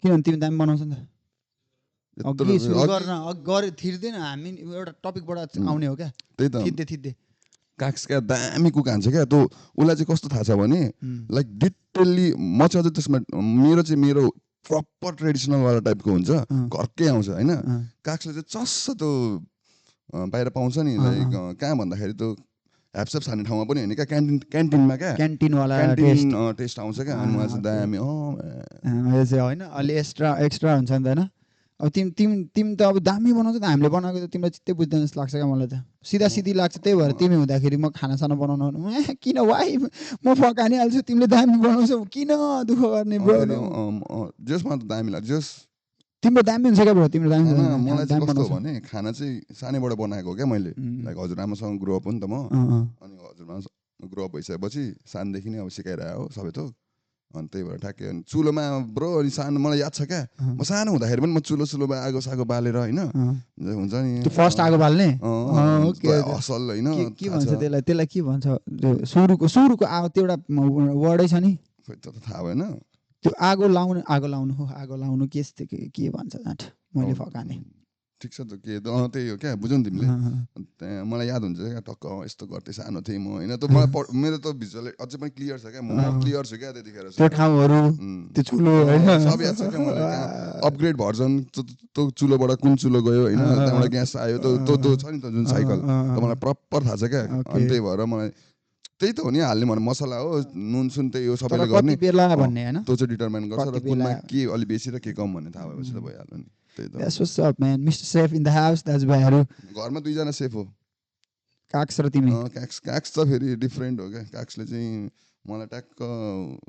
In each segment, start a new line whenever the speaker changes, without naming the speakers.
किनभने तिमी दामी बनाउँछ नि त अघि सुरु गर्न गरे थिर्दैन हामी एउटा टपिकबाट आउने हो क्या
त्यही त
थिच्दै
काक्स क्या दामी कुक हान्छ क्या त्यो उसलाई चाहिँ कस्तो थाहा छ भने लाइक डिटेल्ली म चाहिँ अझै त्यसमा मेरो प्रपर ट्रेडिसनलवाला टाइपको हुन्छ घरकै आउँछ होइन काक्सले चाहिँ चस्स त्यो बाहिर पाउँछ नि लाइक कहाँ भन्दाखेरि त्यो ह्याप्सप खाने ठाउँमा पनि होइन क्या क्यान्टिनमा क्या क्यान्टिन टेस्ट आउँछ क्या अनि मलाई चाहिँ दामी
यो चाहिँ होइन अलि एक्स्ट्रा हुन्छ नि त होइन अब तिमी त अब दामी बनाउँछ त हामीले बनाएको त तिमीलाई चित्तै बुझ्दैन जस्तो लाग्छ क्या मलाई त सिधी लाग्छ त्यही भएर तिमी हुँदाखेरि म खानासाना बनाउनु किन वाइ म फकानिहाल्छु तिमीले दामी बनाउँछौ किन दुःख गर्ने ब्रो
जसमा त दामी लाग्छ जस
तिम्रो दामी हुन्छ क्या ब्रो तिम्रो दामी
मलाई चाहिँ कस्तो भने खाना चाहिँ सानैबाट बनाएको क्या मैले लाइक हजुरआमासँग ग्रो अप हो नि त म अनि हजुरआमा ग्रो अप भइसकेपछि सानदेखि नै अब सिकाइरह्यो हो सबै थोक अनि त्यही भएर ठ्याक्कै अनि चुलोमा ब्रो अनि सानो मलाई याद छ क्या म सानो हुँदाखेरि पनि म चुलोमा आगो सागो बालेर होइन हुन्छ नि
फर्स्ट आगो बाल्ने
असल होइन
के भन्छ त्यसलाई के भन्छ सुरुको आगो त्यो एउटा वर्डै छ नि
त्यो त थाहा भएन
त्यो आगो लाउनु के भन्छ जाट मैले फकाने
ठिक छ त के त्यही हो क्या बुझ्यौ नि तिमीले मलाई याद हुन्छ क्या टक्क यस्तो गर्थेँ सानो थिएँ म होइन त मलाई मेरो त भिजुअल अझै पनि क्लियर छ क्या म क्लियर छु क्या त्यतिखेर
त्यो ठाउँहरू त्यो चुलो
सब याद छ क्या मलाई अपग्रेड भर्जन त्यो चुलोबाट कुन चुलो गयो होइन त्यहाँबाट ग्यास आयो त्यो छ नि त जुन साइकल त मलाई प्रपर थाहा छ क्या अनि त्यही भएर मलाई त्यही त हो नि हाल्ने भने मसला हो नुन सुन त्यही हो सबैले गर्ने त्यो चाहिँ डिटरमाइन गर्छ र कुनमा के अलि बेसी र के कम भन्ने थाहा भएपछि त भइहाल्यो नि
That's what's up, man. Mr. Safe in the house. That's Baharu.
घरमा दुईजना सेफ हो
काक्स र तिमी
काक्स त फेरि डिफरेन्ट हो क्या काक्सले चाहिँ मलाई ट्याक्क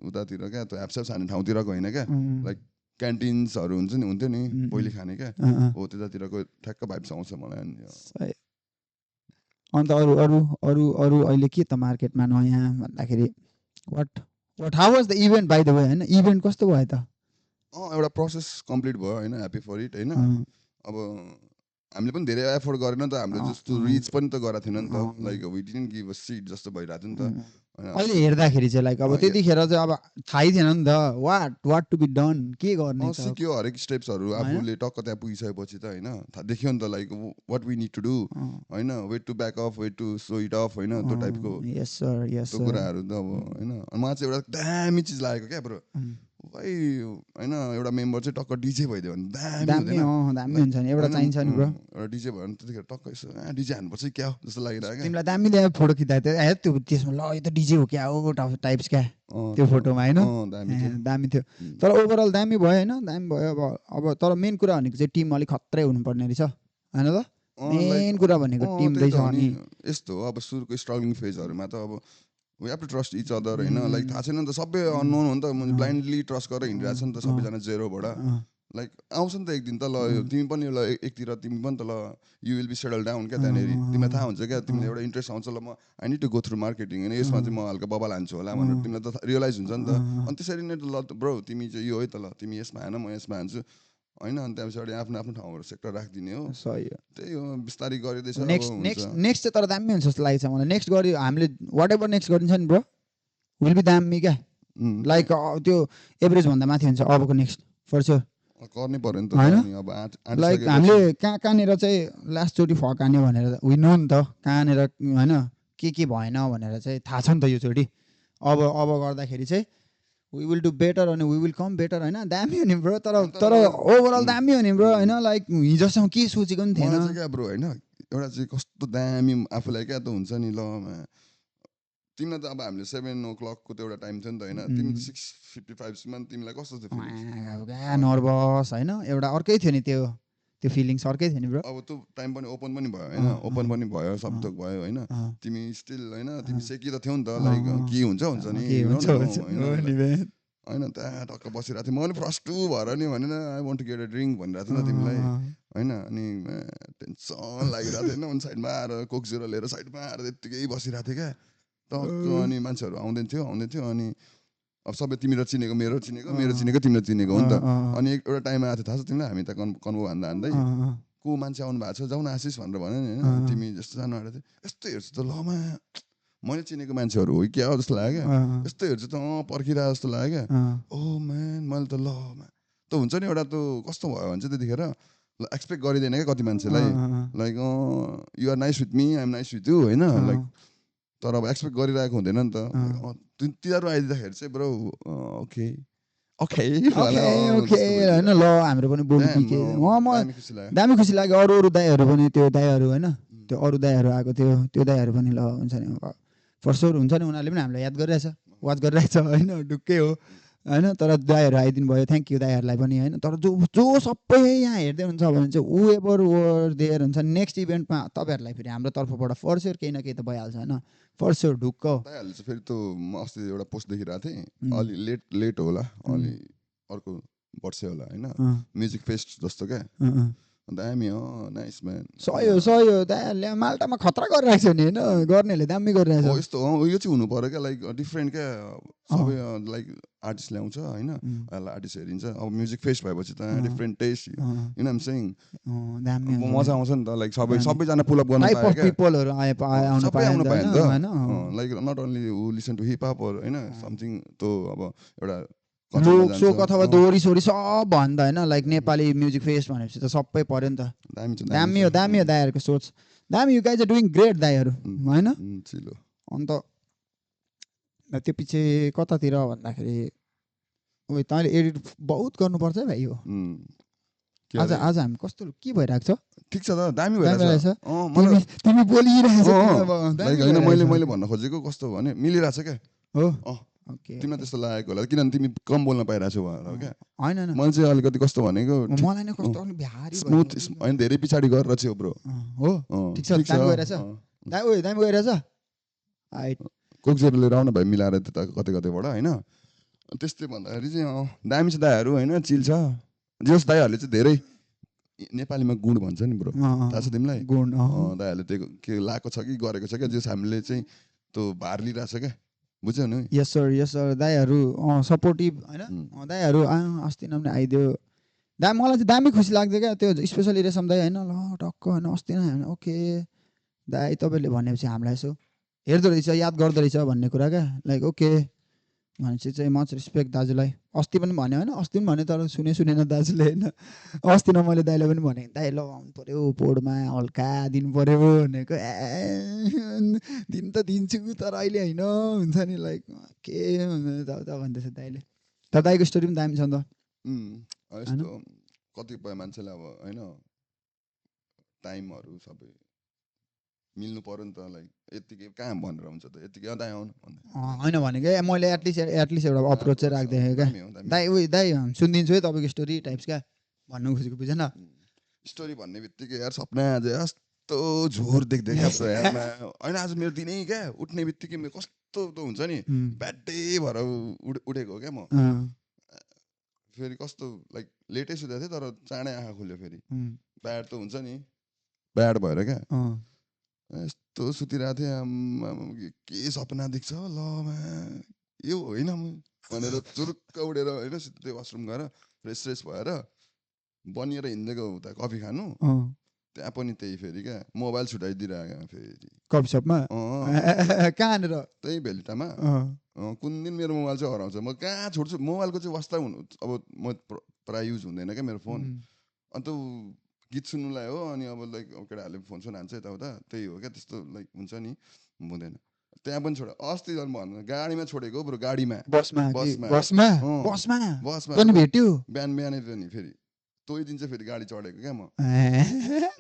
उतातिर क्या त्यो ह्याप्सप खाने ठाउँतिरको होइन क्या लाइक क्यान्टिन्सहरू हुन्थ्यो नि पहिले खाने क्या हो त्यतातिरको ठ्याक्क भाइब्स आउँछ मलाई
अन्त अरू अहिले के त मार्केटमा नयाँ भन्दाखेरि what how was the event by the way होइन इभेन्ट कस्तो भयो त
एउटा प्रोसेस कम्प्लिट भयो होइन ह्याप्पी फर इट होइन अब हामीले पनि धेरै एफोर्ट गरेन त हामीले जस्तो रिच पनि त गरेको थिएन नि त like we didn't give a shit जस्तो भइरहेको थियो नि त
अहिले हेर्दाखेरि चाहिँ लाइक अब त्यतिखेर चाहिँ अब थाहै थिएन नि त वाट टु बी डन के गर्ने
सिक्यो हरेक स्टेप्सहरू आफूले टक्क त्यहाँ पुगिसकेपछि त होइन देखियो नि त like what we need to do होइन wait to back off wait to so it off होइन त्यो टाइपको त्यो कुराहरू त अब होइन मलाई चाहिँ एउटा दामी चिज लागेको क्या ब्रो भाइ होइन एउटा मेम्बर चाहिँ टक्क डिजे भइदियो भने
दामी हुन्छ नि एउटा चाहिन्छ नि ब्रो
एउटा डिजे भयो भने त्यतिखेर टक्क यसो डिजे हान्नुपर्छ क्या जस्तो लागिरहेको
तिमीलाई दामी ल्यायो फोटो खिच्दा त्यो त्यसमा ल यो त डिजे हो क्या हो टाइप्स क्या त्यो फोटोमा होइन दामी थियो तर ओभरअल दामी भयो होइन दामी भयो अब तर मेन कुरा भनेको चाहिँ टिम अलिक खत्रै हुनुपर्ने रहेछ होइन त मेन कुरा भनेको टिम रहेछ अनि
यस्तो हो अब सुरुको स्ट्रगलिङ फेजहरूमा त अब we have to trust each other होइन लाइक थाहा छैन नि त सबै अननोन हो नि त ब्लाइन्डली ट्रस्ट गरेर हिँडिरहेको छ नि त सबैजना जेरोबाट लाइक आउँछ नि त एक दिन त ल तिमी पनि ल एकतिर तिमी पनि त ल you will be settle down क्या त्यहाँनिर तिमीलाई थाहा हुन्छ क्या तिमीले एउटा इन्ट्रेस्ट आउँछ ल म I need to go through marketing होइन यसमा चाहिँ म हल्का बबाल हान्छु होला भनेर तिमीलाई त रियलाइज हुन्छ नि त अनि त्यसरी नै ल ब्रो तिमी चाहिँ यो है त ल तिमी यसमा हान म यसमा हान्छु होइन अनि त्यहाँ पछाडि आफ्नो आफ्नो ठाउँहरू सेक्टर राखिदिने हो त्यही हो बिस्तारै गरिँदैछ
नेक्स्ट चाहिँ तर दामी हुन्छ जस्तो लागेको छ मलाई नेक्स्ट गरी हामीले वाट एभर नेक्स्ट गरिन्छ नि ब्रो विल बी दामी क्या लाइक त्यो एभरेज भन्दा माथि हुन्छ अबको नेक्स्ट फर स्योर
गर्नै पर्यो नि त होइन
लाइक हामीले कहाँनिर चाहिँ लास्टचोटि फकाने भनेर वी नो नि त कहाँनिर होइन के भएन भनेर चाहिँ थाहा छ नि त योचोटि अब गर्दाखेरि चाहिँ we will do better and we will come better होइन दामी हो नि ब्रो तर ओभरअल दामी हो नि ब्रो होइन लाइक हिजोसम्म के सोचेको नि थिएन
क्या ब्रो होइन एउटा चाहिँ कस्तो दामी आफूलाई क्या त हुन्छ नि ल तिमीलाई त अब हामीले 7 o'clock त्यो एउटा टाइम थियो नि त होइन तिमी 6:55 मा तिमीलाई कस्तो थियो
नर्भस होइन एउटा अर्कै थियो नि त्यो फिलिङ्स अर्कै थियो नि ब्रो
अब त्यो टाइम पनि ओपन पनि भयो होइन ओपन पनि भयो सब थोक भयो होइन तिमी स्टिल होइन तिमी सेकी त थियौ नि त लाइक के हुन्छ नि होइन त्यहाँ टक्क बसिरहेको थिएँ म पनि फर्स्ट भएर नि भनेर I want to get a drink भनिरहेको थिएँ तिमीलाई होइन अनि टेन्सन लागिरहेको थिएन अनि साइडमा आएर कोक जिरो लिएर साइडमा आएर त्यत्तिकै बसिरहेको थिएँ क्या टक्क अनि मान्छेहरू आउँदै थियो अनि अब सबै तिमी र चिनेको मेरो चिनेको तिमीले चिनेको हो नि त अनि एउटा टाइम आएको थियो थाहा छ तिमीलाई हामी त कन्भो हान्दै को मान्छे आउनु भएको छ जाउँ न आशिष भनेर भन्यो नि होइन तिमी जस्तो जानु आएको थियो यस्तो हेर्छु त लमा मैले चिनेको मान्छेहरू हो क्या जस्तो लाग्यो क्या यस्तो हेर्छु त पर्खिरहेको जस्तो लाग्यो क्या ओ म्यान मैले त ल त हुन्छ नि एउटा त कस्तो भयो भने चाहिँ त्यतिखेर एक्सपेक्ट गरिँदैन क्या कति मान्छेलाई like you are nice with me I am nice with you होइन लाइक तर अब एक्सपेक्ट गरिरहेको हुँदैन नि त तिनीहरू आइदिँदाखेरि चाहिँ ब्रो ओके ओके
होइन ल हाम्रो पनि बोल्नु के म दामी खुसी लाग्यो अरू दाईहरू पनि त्यो दाईहरू होइन त्यो अरू दाईहरू आएको थियो त्यो दाईहरू पनि ल हुन्छ नि फर स्योर हुन्छ नि उनीहरूले पनि हामीलाई याद गरिरहेछ वाच गरिरहेछ होइन ढुक्कै हो होइन तर दाईहरू आइदिनु भयो थ्याङ्क यू दाईहरूलाई पनि होइन तर जो सबै यहाँ हेर्दै हुन्छ भने चाहिँ ऊ एभर वर देयर हुन्छ नेक्स्ट इभेन्टमा तपाईँहरूलाई फेरि हाम्रो तर्फबाट फर स्योर केही न केही त भइहाल्छ होइन फर स्योर ढुक्क
भइहाल्छ फेरि त म अस्ति एउटा पोस्ट देखिरहेको थिएँ अलि लेट होला अलि अर्को वर्ष होला होइन म्युजिक फेस्ट जस्तो क्या दामी हो नाइस म्यान
सही हो दाइहरूले माल्टामा खतरा गरिरहेको छ नि होइन गर्नेहरूले दामी गरिरहेको छ
यस्तो यो चाहिँ हुनु पऱ्यो क्या लाइक डिफ्रेन्ट क्या सबै लाइक आर्टिस्ट ल्याउँछ होइन आर्टिस्ट हेरिन्छ अब म्युजिक फेस्ट भएपछि त different taste you know I'm saying मजा आउँछ नि त लाइक सबैजना पुल अप गर्न पायो क्या सबै आउनु पायो नि त like not only who listen to hip hop होइन समथिङ त अब एउटा
लोक सोक अथवा दोहोरी सोरी सब भन्दा होइन लाइक नेपाली म्युजिक फेस्ट भनेपछि त सबै पर्यो नि त दामी हो दाईहरूको सोच दामी you guys are doing great दाईहरू होइन अन्त त्यो पछि कतातिर भन्दाखेरि उयो तैँले एडिट बहुत गर्नुपर्छ है भाइ हो आज हामी कस्तो के भइरहेको छ
ठिक छ त दामी भइरहेछ
तिमी बोलिरहेछ
मैले भन्न खोजेको कस्तो भने मिलिरहेछ क्या
हो
तिमीलाई त्यस्तो लागेको होला किनभने तिमी कम बोल्न पाइरहेछौ भनेर क्या
होइन
मैले चाहिँ अलिकति कस्तो भनेको
मलाई नै कस्तो भ्यारी
स्मुथ होइन धेरै पछाडि गरेर चाहिँ ब्रो
हो ठिक छ दामी गइरहेछ दामी गइरहेछ
कोक्जेरो लिएर आउन भाइ मिलाएर त्यता कतै कतैबाट होइन त्यस्तै भन्दाखेरि चाहिँ दामी छ दाईहरू होइन चिल छ जस दाईहरूले चाहिँ धेरै नेपालीमा गुण भन्छ नि ब्रो थाहा छ तिमीलाई
गुण
दाईहरूले त्यो के लाएको छ कि गरेको छ क्या जस हामीले चाहिँ त्यो भार लिइरहेछ क्या बुझ्यौ नि
यस सर दाईहरू सपोर्टिभ होइन दाईहरू अस्ति नै आइदियो मलाई चाहिँ दामी खुसी लाग्थ्यो क्या त्यो स्पेसली रेशम दाई होइन ल टक्क होइन अस्ति नै ओके दाई तपाईँले भनेपछि हामीलाई यसो हेर्दो रहेछ याद गर्दो रहेछ भन्ने कुरा क्या लाइक ओके भनेपछि चाहिँ मच रेस्पेक्ट दाजुलाई अस्ति पनि भन्यो होइन अस्ति पनि भने तर सुनेन दाजुले होइन अस्ति न मैले दाइलाई पनि भनेँ दाइ ल आउनु पऱ्यो पोडमा हल्का दिनु पऱ्यो भनेको दिन त दिन्छु तर अहिले होइन हुन्छ नि लाइक के भन्दैछ दाइले तर दाइको स्टोरी पनि दामी छ नि
त कतिपय मान्छेले अब होइन टाइमहरू सबै मिल्नु पर्यो नि त लाइक यतिकै कहाँ भनेर हुन्छ त यतिकै दाइ आउनु
होइन भनेको मैले एटलिस्ट एउटा अप्रोच चाहिँ राखिदिएँ क्या दाइ सुनिदिन्छु है तपाईँको स्टोरी टाइप्स क्या भन्नु खोजेको बुझेन
स्टोरी भन्ने बित्तिकै यार सपना आज कस्तो झोर देख्दै क्या होइन आज मेरो दिनै क्या उठ्ने बित्तिकै मेरो कस्तो त हुन्छ नि ब्याडै भएर उठेको हो क्या म फेरि कस्तो लाइक लेटै सुतेको थिएँ तर चाँडै आँखा खुल्यो फेरि ब्याड त हुन्छ नि ब्याड भएर क्या यस्तो सुतिरहेको थिएँ के सपना देख्छ ल यो होइन भनेर चुरुक्क उडेर होइन सिधै वासरुम गएर फ्रेस भएर बनिएर हिँडेको उता कफी खानु त्यहाँ पनि त्यही फेरि क्या मोबाइल छुट्याइदिइरहेको फेरि
कफी सपमा कहाँनिर
त्यही भेलिटामा कुन दिन मेरो मोबाइल चाहिँ हराउँछ म कहाँ छोड्छु मोबाइलको चाहिँ वास्ता हुनु अब म प्रायः युज हुँदैन क्या मेरो फोन अन्त गीत सुन्नुलाई हो अनि अब लाइक केटाहरूले फोन हान्छ यताउता त्यही हो क्या त्यस्तो लाइक हुन्छ नि हुँदैन त्यहाँ पनि छोड अस्ति झन् भन्नु गाडीमा छोडेको ब्रो गाडीमा
बसमा भेट्यो
बिहानै पनि फेरि तोइ दिन चाहिँ फेरि गाडी चढेको क्या म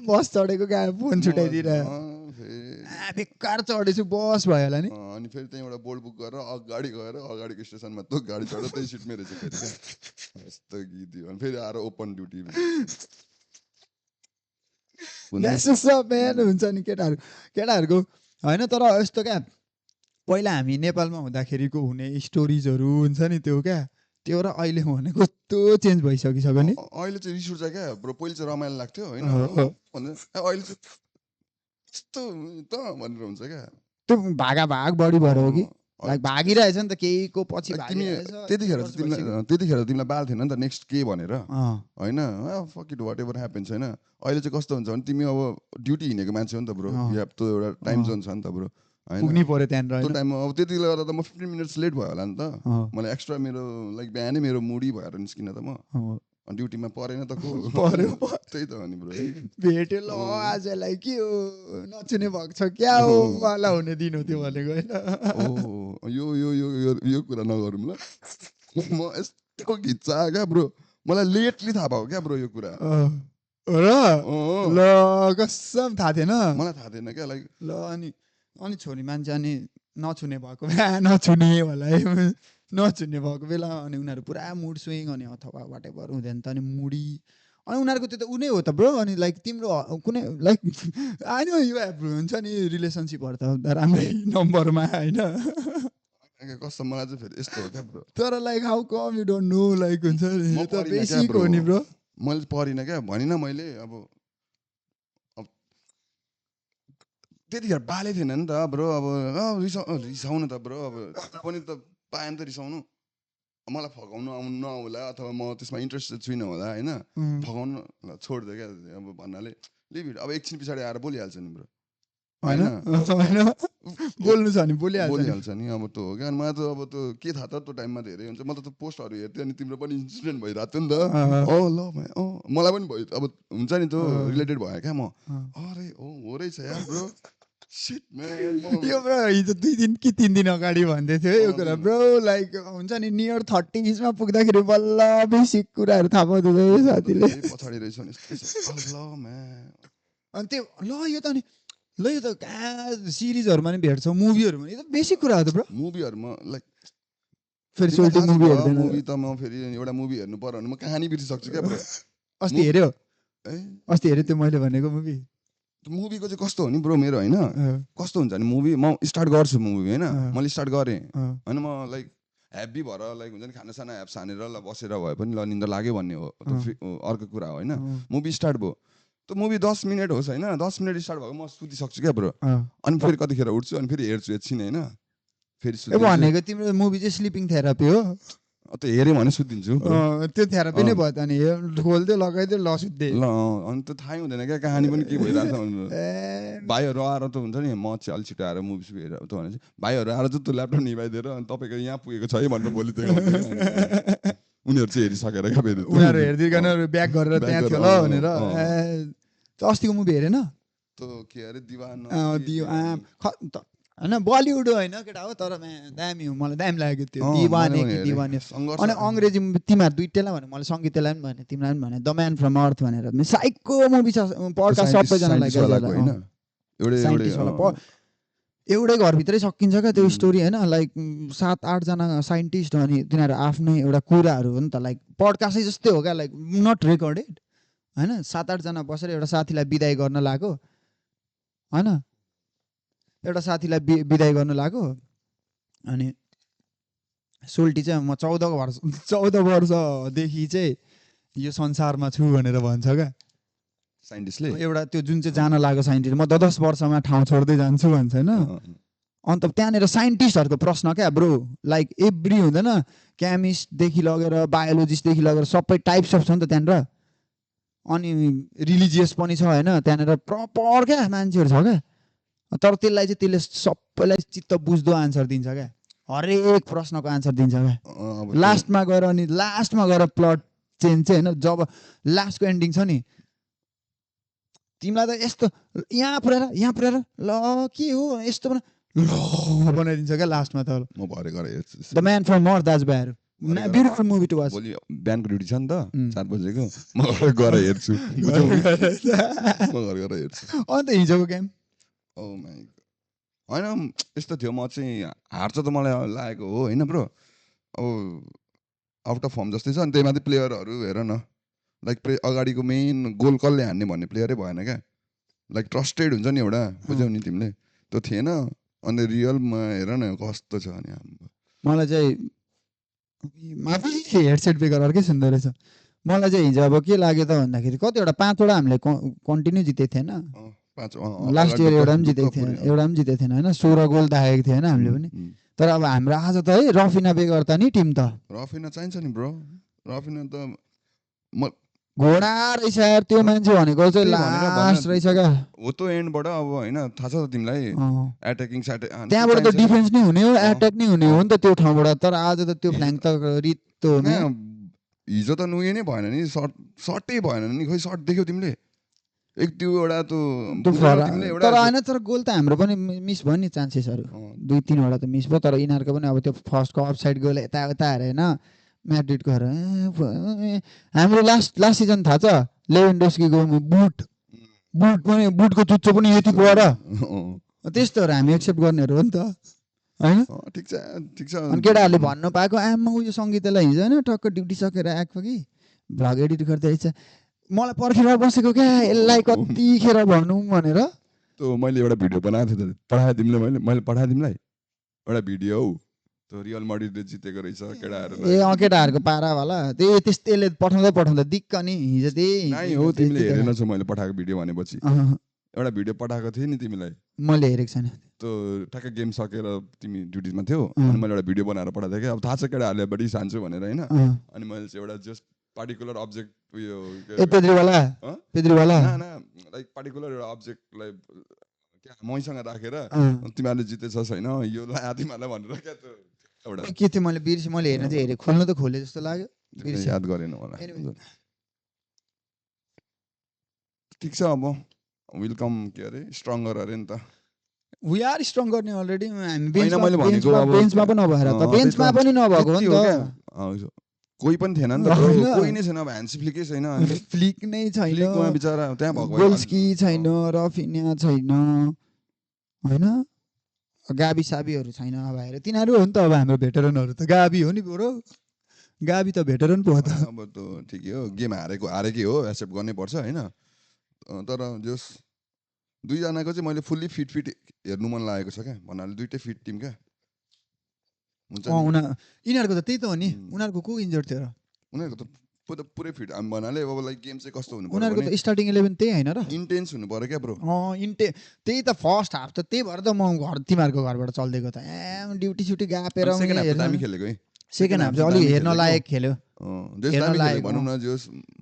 बस चढेको फोन छुट्याइदिएर बेकार चढेछु बस भयो होला नि
अनि फेरि त्यहीँबाट बोल्ड बुक गरेर अगाडि गएर अगाडिको स्टेसनमा त गाडी चढेर त्यही सिट मेरो चाहिँ फेरि क्या यस्तो गीत दियो अनि फेरि आएर ओपन ड्युटी
हुन्छ नि केटाहरूको होइन तर यस्तो क्या पहिला हामी नेपालमा हुँदाखेरिको हुने स्टोरिजहरू हुन्छ नि त्यो क्या त्यो र अहिले हुने कस्तो चेन्ज भइसकिसक्यो नि
अहिले चाहिँ रिस उठ्छ क्या ब्रो पहिले चाहिँ रमाइलो लाग्थ्यो होइन अहिले चाहिँ यस्तो त भनेर हुन्छ क्या
त्यो भाग बढी भएर हो कि भागिरहेछ नि त केहीको पछि
त्यतिखेर तिमीलाई बाल थिएन नि त नेक्स्ट के भनेर होइन fuck it whatever happens होइन अहिले चाहिँ कस्तो हुन्छ भने तिमी अब ड्युटी हिँडेको मान्छे हो नि त ब्रो त्यो एउटा टाइम जोन छ नि त ब्रो
पुग्नै पर्यो त्यहाँनिर
त्यो टाइममा अब त्यति गर्दा त म 15 मिनट्स लेट भयो होला नि त मलाई एक्स्ट्रा मेरो लाइक बिहानै मेरो मुडी भएर निस्किन त म ड्युटीमा परेन त को
पर्यो
त्यही त हो नि ब्रो
भेट्यो ल आजलाई के हो नचुने भएको छ क्या हो वाला हुने दिन हो त्यो भनेको होइन
ओ यो कुरा नगरौँ ल म यस्तो घिच्चा क्या ब्रो मलाई लेटली थाहा भयो क्या ब्रो यो कुरा
र ल कसम थाहा थिएन
मलाई थाहा थिएन क्या लाइक
ल अनि छोरी मान्छे अनि नछुने भएको नछुने होला है नछुने भएको बेला अनि उनीहरू पुरा मुड स्विङ अनि अथवा वाटेभर हुँदैन त अनि मुडी अनि उनीहरूको त्यो त उनी हो त ब्रो अनि लाइक तिम्रो कुनै लाइक आइन यो एप हुन्छ नि रिलेसनसिपहरू त राम्रै नम्बरमा होइन
कस्तो मलाई चाहिँ फेरि यस्तो हो क्या ब्रो
तर like how come you don't know like हुन्छ नि
म
यो त
पढिनँ क्या
बेसिक हो नि ब्रो
मैले पढिनँ क्या भनिनँ मैले अब त्यतिखेर बाले थिएन नि त ब्रो अब रिसाउनु त ब्रो अब पनि त पाएन त रिसाउनु मलाई फकाउनु आउनु नआउला अथवा म त्यसमा इन्ट्रेस्टेड छुइनँ होला होइन फकाउनु छोडिदियो क्या अब भन्नाले लिभ इट अब एकछिन पछाडि आएर बोलिहाल्छ नि ब्रो
होइन बोल्नु छ नि
बोलिहाल्छ नि अब त्यो हो क्या मलाई त अब त्यो के थाहा त त्यो टाइममा धेरै हुन्छ मलाई त पोस्टहरू हेर्थेँ अनि तिम्रो पनि इन्सिडेन्ट भइरहेको थियो नि त ल मलाई पनि भयो अब हुन्छ नि त्यो रिलेटेड भयो क्या म अरे हो रहेछ यार ब्रो
यो ब्रो हिजो 2 दिन कि 3 दिन अगाडि भन्दै थियो यो कुरा ब्रो लाइक हुन्छ नि नियर 30s मा पुग्दाखेरि बल्ल बेसिक कुराहरू थाहा पाउँदो रहेछ साथीले
पछाडि रहेछ नि
अनि त्यो ल यो त नि ल यो त कहाँ सिरिजहरूमा नि भेट्छौ मुभीहरूमा यो त बेसिक कुरा हो त ब्रो
मुभीहरूमा लाइक
फेरि सोल्टी मुभी हेर्दैन
मुभी त म फेरि एउटा मुभी हेर्नु पर्यो भने म कहानी बिर्सिसक्छु क्या ब्रो
अस्ति हेर्यो त्यो मैले भनेको
मुभीको चाहिँ कस्तो हो नि ब्रो मेरो होइन कस्तो हुन्छ नि मुभी म स्टार्ट गर्छु मुभी होइन मैले स्टार्ट गरेँ होइन म लाइक ह्याप्पी भएर लाइक हुन्छ नि खानासाना ह्याप्स हानेर ल बसेर भए पनि ल निन्दा लाग्यो भन्ने हो अर्को कुरा हो होइन मुभी स्टार्ट भयो त्यो मुभी 10 मिनट होस् होइन 10 मिनट स्टार्ट भएको म सुतिसक्छु क्या ब्रो अनि फेरि कतिखेर उठ्छु अनि फेरि हेर्छु एकछिन होइन फेरि
भनेको तिम्रो मुभी चाहिँ स्लिपिङ थेरापी हो
त्यो हेऱ्यो भने सुतिदिन्छु
त्यो थेरापी नै भयो त नि खोल्दै लगाइदियो ल सुत्दै
ल अनि त्यो थाहै हुँदैन क्या कहानी पनि के भइरहेको छ भनेर भाइहरू आएर त हुन्छ नि म चाहिँ अलिक छिटो आएर मुभी हेरेर त भने चाहिँ भाइहरू आएर चाहिँ त्यो ल्यापटप निभाइदिएर अनि तपाईँको यहाँ पुगेको छ है भनेर भोलि त्यो उनीहरू चाहिँ हेरिसकेर क्या फेरि
उनीहरू हेरिदिकन ब्याक गरेर त्यहाँ थियो ल भनेर अस्तिको मुभी हेरेन
त्यो के अरे दिवान
होइन बलिउड होइन केटा हो तर दामी हो मलाई दामी लाग्यो त्यो दिवाने अनि अङ्ग्रेजी तिमीहरू दुइटैलाई भने मैले सङ्गीतलाई पनि भने तिमीलाई पनि भने द म्यान फ्रम अर्थ भनेर साइको मुभी छ पड्कास्ट सबैजनालाई एउटै घरभित्रै सकिन्छ क्या त्यो स्टोरी होइन लाइक 7-8 जना साइन्टिस्ट हो अनि तिनीहरू आफ्नै एउटा कुराहरू हो नि त लाइक पडकास्टै जस्तै हो क्या लाइक नट रेकर्डेड होइन 7-8 जना बसेर एउटा साथीलाई बिदाई गर्न लाग्यो होइन एउटा साथीलाई बिदाई गर्न लाग्यो अनि सोल्टी चाहिँ म 14 वर्षदेखि चाहिँ यो संसारमा छु भनेर भन्छ क्या
साइन्टिस्टले
एउटा त्यो जुन चाहिँ जान लाग्यो साइन्टिस्ट म 10 वर्षमा ठाउँ छोड्दै जान्छु भन्छ होइन अन्त त्यहाँनिर साइन्टिस्टहरूको प्रश्न क्या ब्रो लाइक एभ्री हुँदैन केमिस्टदेखि लगेर बायोलोजिस्टदेखि लगेर सबै टाइप्स अफ छ नि त त्यहाँनिर अनि रिलिजियस पनि छ होइन त्यहाँनिर प्रपर क्या मान्छेहरू छ क्या तर त्यसलाई चाहिँ त्यसले सबैलाई चित्त बुझ्दो आन्सर दिन्छ क्या हरेक प्रश्नको आन्सर दिन्छ क्या लास्टमा गएर प्लट चेन्ज चाहिँ होइन जब लास्टको एन्डिङ छ नि तिमीलाई त यस्तो यहाँ पुऱ्याएर ल के हो यस्तो बनाइदिन्छ क्या लास्टमा त
म भरे गएर हेर्छु
द म्यान फ्रम अर्थ दाजुभाइहरू ब्युटिफुल मुभी टु वाच
भोलि बिहानको ड्युटी छ नि त 4 बजेको म गएर हेर्छु
अन्त हिजोको गेम
होइन यस्तो थियो म चाहिँ हार्छ त मलाई लागेको हो होइन ब्रो अब आउट अफ फर्म जस्तै छ अनि त्यही माथि प्लेयरहरू हेर न लाइक अगाडिको मेन गोल कसले हान्ने भन्ने प्लेयरै भएन क्या लाइक ट्रस्टेड हुन्छ नि एउटा बुझ्यौ नि तिमीले त्यो थिएन अनि रियलमा हेर न कस्तो छ अनि
मलाई चाहिँ माफी हेडसेट बेगर अर्कै सुन्दो रहेछ मलाई चाहिँ हिजो अब के लाग्यो त भन्दाखेरि कतिवटा 5वटा हामीले कन्टिन्यू जितेको थिएन लास्ट इयर एउटा पनि जितेको थिएन होइन 16 गोल दागेको थियो होइन हामीले पनि तर अब हाम्रो आज त है रफिना बेगर त नि टिम त
रफिना चाहिन्छ नि ब्रो रफिना त
घोडा रहेछ यार त्यो मान्छे भनेको चाहिँ लास्ट रहेछ क्या
हो त्यो एन्डबाट अब होइन थाहा छ त तिमीलाई एट्याकिङ
त्यहाँबाट त डिफेन्स नै हुने हो एट्याक नै हुने हो नि त त्यो ठाउँबाट तर आज त त्यो फ्ल्याङ्क त रित्तो हो
हिजो त नुए नै भएन नि सर्टै भएन नि खोइ सर्ट देख्यौ तिमीले एक त्यो एउटा तिमीले
तर होइन तर गोल त हाम्रो पनि मिस भयो नि चान्सेसहरू 2-3 वटा त मिस भयो तर यिनीहरूको पनि अब त्यो फर्स्टको अफसाइड गोल यता हेरेन म्याड्रिडको हाम्रो लास्ट सिजन थाहा छ लेभेन्डोस्कीको बुटको चुच्चो पनि यति पुएर त्यस्तोहरू हामी एक्सेप्ट गर्नेहरू हो नि त होइन
ठिक छ
अनि केटाहरूले भन्नु पाएको आमा उयो सङ्गीतलाई हिजो होइन टक्क ड्युटी सकेर आएको कि भ्लग एडिट गर्दै रहेछ मलाई पर्खेर बसेको क्या यसलाई कतिखेर भनौँ भनेर
त्यो मैले एउटा भिडियो बनाएको थिएँ त पठाएँ तिमीले मैले पठाएँ तिमीलाई एउटा भिडियो हौ त्यो रियल मड्रिडले जितेको रहेछ केटाहरू
केटाहरूको पारावाला त्यसले पठाउँदा दिक्क नि हिजो
त्यही हो तिमीले हेरेनछौ मैले पठाएको भिडियो भनेपछि एउटा भिडियो पठाएको थिएँ नि तिमीलाई
मैले हेरेको छैन
त्यो ठ्याक्कै गेम सकेर तिमी ड्युटीमा थियौ अनि मैले एउटा भिडियो बनाएर पठाएको थिएँ कि अब थाहा छ केटाहरूले बढी सान्छु भनेर होइन अनि मैले चाहिँ एउटा जस्ट पार्टिकुलर अब्जेक्ट उयो
पेद्रीवाला
लाइक पार्टिकुलर एउटा अब्जेक्टलाई मैसँग राखेर तिमीहरूले जितेछ छैन यो तिमीहरूलाई भनेर क्या त्यो
के थियो मैले बिर्सेँ मैले हेर्न चाहिँ हेरेँ खोल्नु त खोले जस्तो लाग्यो
याद गरेन होला ठिक छ अब वेलकम के अरे स्ट्रङ्गर अरे नि त
वी आर स्ट्रङ गर्ने अलरेडी हामी बेन्चमा पनि नभएर त बेन्चमा पनि नभएको हो नि त
कोही पनि थिएन नि त कोही नै छैन अब ह्यान्सी फ्लिकै छैन
फ्लिक नै छैन
बिचरा त्यहाँ भएको
गोल्स्की छैन रफिन्या छैन होइन गाबी साबीहरू छैन अब हेर तिनीहरू हो नि त अब हाम्रो भेटरनहरू त गाबी हो नि ब्रो गाबी त भेटरन पो हो त
अब त ठिकै हो गेम हारेकै हो एक्सेप्ट गर्नै पर्छ होइन तर जस दुईजनाको चाहिँ मैले फुल्ली फिट हेर्नु मन लागेको छ क्या भन्नाले दुइटै फिट टिम क्या हुन्छ
यिनीहरूको त त्यही त हो नि उनीहरूको को इन्जर्ड थियो र
उनीहरूको त पुरै फिट हामी भन्नाले अब लाइक गेम चाहिँ कस्तो हुनु
उनीहरूको त स्टार्टिङ 11 त्यही होइन र
इन्टेन्स हुनु पर्यो क्या ब्रो
त्यही त फर्स्ट हाफ त त्यही भएर त म तिमीहरूको घरबाट चल्दिएको त ड्युटी स्युटी गापेर
हामी खेलेको है
सेकेन्ड हाफ चाहिँ अलिक हेर्न लायक खेल्यो
भनौँ न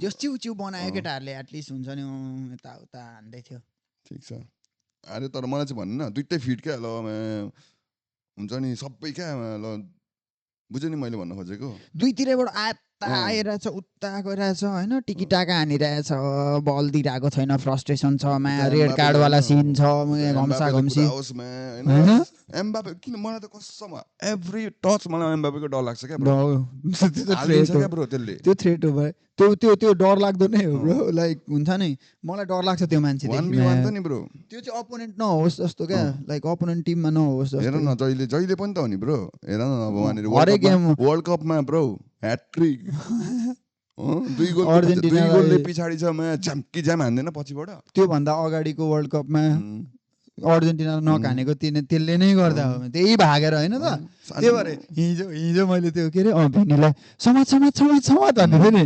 जस चिउ बनायो केटाहरूले एटलिस्ट हुन्छ नि यताउता हान्दै थियो
ठिक छ अरे तर मलाई चाहिँ भन्नु न दुइटै फिट क्या ल हुन्छ नि सबै क्या ल बुझ्यो नि मैले भन्न खोजेको
दुईतिरबाट आइरहेछ उता गइरहेछ होइन टिकी टाका हानिरहेछ बल दिइरहेको छैन फ्रस्ट्रेसन छ रेड कार्डवाला सिन छ घम्सा घम्सी
एम्बापे किन मलाई त कसम एभ्री टच मलाई एम्बापेको डर लाग्छ क्या ब्रो
त्यो थ्रेट हो त्यो डर लाग्दो नै हो ब्रो लाइक हुन्छ नि मलाई डर लाग्छ त्यो मान्छे त्यो चाहिँ अपोनेन्ट नहोस् जस्तो क्या लाइक अपोनेन्ट टिममा नहोस् जस्तो
हेर न जहिले पनि त हो नि ब्रो हेर न अब वहाँनिर वर्ल्ड कपमा ब्रो ह्याट्रिक दुई गोलले पछाडि छ झ्याम्की झ्याम हान्दैन पछिबाट
त्योभन्दा अगाडिको वर्ल्ड कपमा अर्जेन्टिना नखानेको त्यसले नै गर्दा हो त्यही भागेर होइन त त्यही भएर हिजो मैले त्यो के अरे भिनीलाई समाज भन्ने नि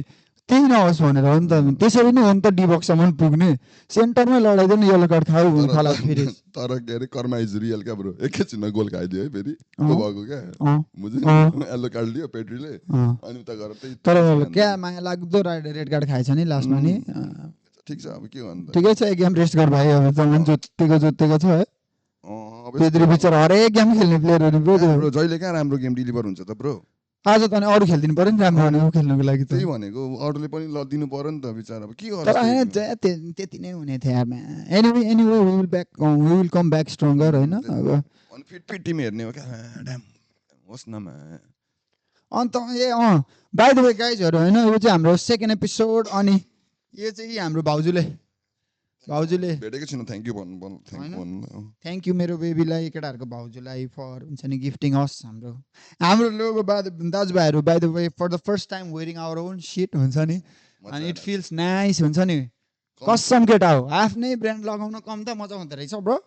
त्यही नहोस् भनेर हो नि त त्यसरी नै हो नि त डिबक्सम्म पुग्ने सेन्टरमै लडाइदियो नि येलो कार्ड खाऊ खलास फेरि
तर के अरे कर्मा इज रियल क्या ब्रो एकैछिनमा गोल खाइदियो है फेरि भएको क्या बुझ्यो येलो कार्ड लियो पेड्रीले अनि उता गएर त्यही
तर क्या माया लाग्दो रेड कार्ड खाएछ नि लास्टमा नि
ठिक छ अब के भन्नु
ठिकै छ एक गेम रेस्ट गर भाइ अब जमान जोतेको छ है पेद्री बिचारा हरेक गेम खेल्ने प्लेयरहरू
ब्रो जहिले कहाँ राम्रो गेम डिलिभर हुन्छ त ब्रो
आज त अरू खेलिदिनु पर्यो नि राम्रो भनेको खेल्नुको लागि
त्यही भनेको अरूले पनि दिनु पर्यो नि त बिचारा अब के गर्छ
तर हैन त्यति नै हुने थियो यारमा anyway we will come back stronger हैन अब
अनि फिट टिम हेर्ने हो क्या ड्याम होस् न
अन्त बाइ द वे गाइजहरु हैन यो चाहिँ हाम्रो सेकेन्ड एपिसोड अनि यो चाहिँ हाम्रो भाउजूले
भेटेको छैन थ्याङ्क यू भन्नु
थ्याङ्क यू मेरो बेबीलाई केटाहरूको भाउजूलाई फर हुन्छ नि गिफ्टिङ अस हाम्रो लोगो दाजुभाइहरू by the way for the first time wearing our own shit हुन्छ नि अनि इट फिल्स नाइस हुन्छ नि कसम केटा हो आफ्नै ब्रान्ड लगाउन कम त मजा हुँदो रहेछ ब्रो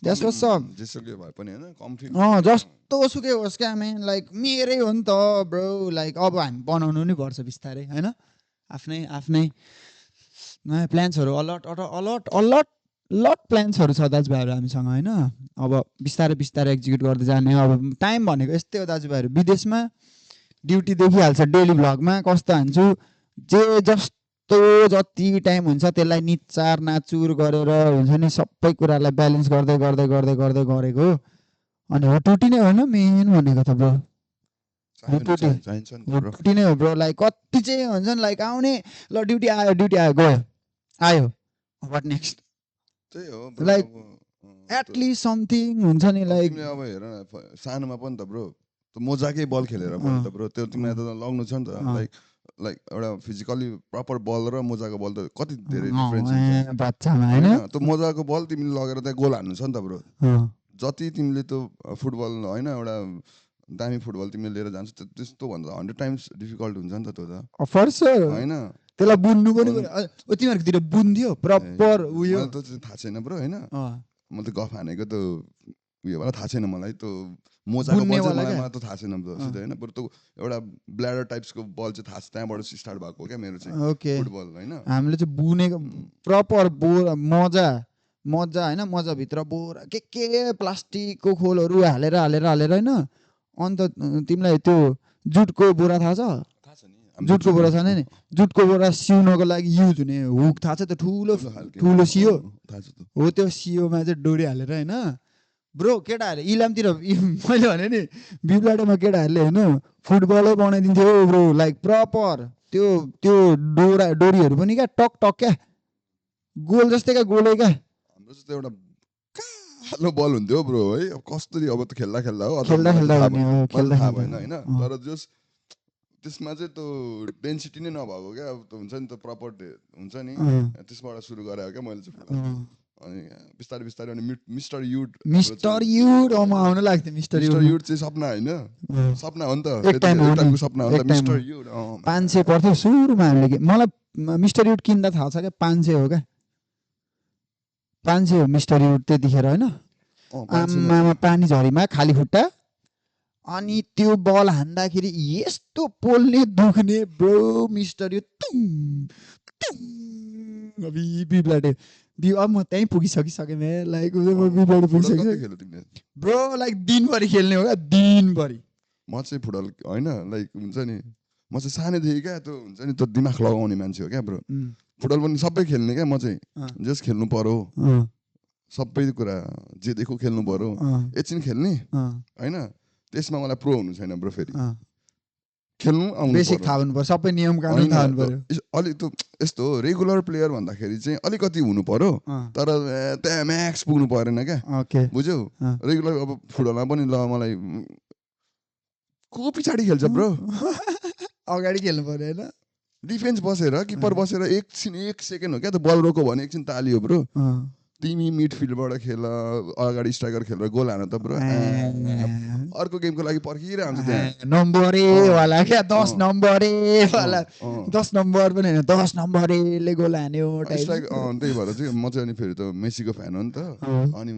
जस्तो सब
जेसुकै भए पनि हैन कम्फी
जस्तो सुकै होस् क्या मेन लाइक मेरै हो नि त ब्रो लाइक अब हामी बनाउनु नि पर्छ बिस्तारै हैन आफ्नै नयाँ प्लान्सहरू अलट प्लान्सहरू छ दाजुभाइहरू हामीसँग होइन अब बिस्तारै एक्जिक्युट गर्दै जाने अब टाइम भनेको यस्तै हो दाजुभाइहरू विदेशमा ड्युटी देखिहाल्छ डेली भ्लगमा कस्तो हान्छु जे जस्तो जति टाइम हुन्छ त्यसलाई निचार नाचुर गरेर हुन्छ नि सबै कुरालाई ब्यालेन्स गर्दै गरेको अनि टुटी नै होइन मेन भनेको त ब्रो
चाहिन्छ नि ब्रो
हुटुटी नै हो ब्रो लाइक कति चाहिँ हुन्छ नि लाइक आउने ल ड्युटी आयो गयो आयो वाट नेक्स्ट
त्यही हो
लाइक एटलिस्ट समथिङ हुन्छ नि लाइक
तिमीले अब हेर न सानोमा पनि त ब्रो त्यो मोजाकै बल खेलेर पनि त ब्रो त्यो तिमीलाई त लग्नु छ नि त लाइक एउटा फिजिकली प्रपर बल र मोजाको बल त कति धेरै डिफरेन्स हुन्छ
बच्चामा हैन
त्यो मोजाको बल तिमीले लगेर त्यहाँ गोल हान्नु छ नि त ब्रो जति तिमीले त्यो फुटबल हैन एउटा दामी फुटबल तिमीले लिएर जान्छ त्यस्तो भन्दा 100 टाइम्स डिफिकल्ट हुन्छ नि त त्यो त
फर स्योर
हैन
त्यसलाई बुन्नु पनि तिमीहरूकोतिर बुन्थ्यो प्रपर उयो
मलाई त थाहा छैन ब्रो हैन म त गफ हानेको त उयो वाला थाहा छैन मलाई त्यो मोजाको बल चाहिँ मलाई त थाहा छैन ब्रो सिधै हैन बरु त्यो एउटा ब्ल्याडर टाइप्सको बल चाहिँ थाहा छ त्यहाँबाट स्टार्ट भएको क्या मेरो चाहिँ फुटबल हैन
हामीले चाहिँ बुनेको प्रपर मजा हैन मजाभित्र बोरा के प्लास्टिकको खोलहरू हालेर हैन अन्त तिमीलाई त्यो जुटको बोरा थाहा छ जुटको बोरा छैन नि जुटको बोरा सिउनको लागि युज हुने हुक थाहा छ त्यो ठुलो सियो हो त्यो सियोमा चाहिँ डोरी हालेर हैन ब्रो केटाहरूले इलामतिर मैले भने नि बिब्लाडोमा केटाहरूले होइन फुटबलै बनाइदिन्थ्यो ब्रो लाइक प्रपर त्यो डोरीहरू पनि क्या टक क्या गोल जस्तै क्या गोलै क्या
हाम्रो जस्तो एउटा कालो बल हुन्थ्यो ब्रो है अब कसरी अब त खेल्दा हो थाहा भएन हैन तर जस त्यसमा चाहिँ त्यो डेन्सिटी नै नभएको क्या अब हुन्छ नि त प्रपर हुन्छ नि त्यसबाट सुरु गरेको क्या मैले चाहिँ अनि बिस्तारै अनि मिस्टर युड
आउन लाग्थ्यो मिस्टर
युड चाहिँ सपना हैन सपना हो नि त एक टाइमको सपना हो नि त मिस्टर युड
500 पर्थ्यो सुरुमा हामीले मलाई मिस्टर युड किन्दा थाहा छ क्या 500 हो क्या 500 हो मिस्टर युड त्यतिखेर हैन आमामा पानी झरीमा खाली खुट्टा अनि त्यो बल हान्दाखेरि यस्तो पोल्ने दुख्ने ब्रो मिस्टर युड बिब्लाडे अब म त्यहीँ पुगिसकेँ लाइक ब्रो लाइक दिनभरि खेल्ने हो क्या दिनभरि
म चाहिँ फुटबल होइन लाइक हुन्छ नि म चाहिँ सानैदेखि क्या त्यो हुन्छ नि त्यो दिमाग लगाउने मान्छे हो क्या ब्रो फुटबल पनि सबै खेल्ने क्या म चाहिँ जस खेल्नु पर्यो सबै कुरा जे देखो खेल्नु पर्यो एकछिन खेल्ने होइन त्यसमा मलाई प्रो हुनु छैन ब्रो फेरि खेल्नु
बेसिक थाहा हुनुपर्छ सबै नियम कानुन थाहा हुनु पर्यो
अलिक त यस्तो हो रेगुलर प्लेयर भन्दाखेरि चाहिँ अलिकति हुनु पर्यो तर त्यहाँ म्याक्स पुग्नु परेन क्या बुझ्यौ रेगुलर अब फुटबलमा पनि ल मलाई को पछाडि खेल्छ ब्रो
अगाडि खेल्नु पर्यो होइन
डिफेन्स बसेर किपर बसेर एकछिन 1 सेकेन्ड हो क्या त बल रोको भने एकछिन तालियो ब्रो तिमी मिडफिल्डबाट खेल अगाडि स्ट्राइकर खेलेर गोल हान त ब्रो अर्को गेमको लागि पर्खिरहन्छ त्यहाँ
नम्बरेवाला क्या 10 नम्बरेवाला 10 नम्बर पनि होइन 10 नम्बरले गोल हान्यो
त्यही भएर चाहिँ म चाहिँ अनि फेरि त मेसीको फ्यान हो नि त अनि म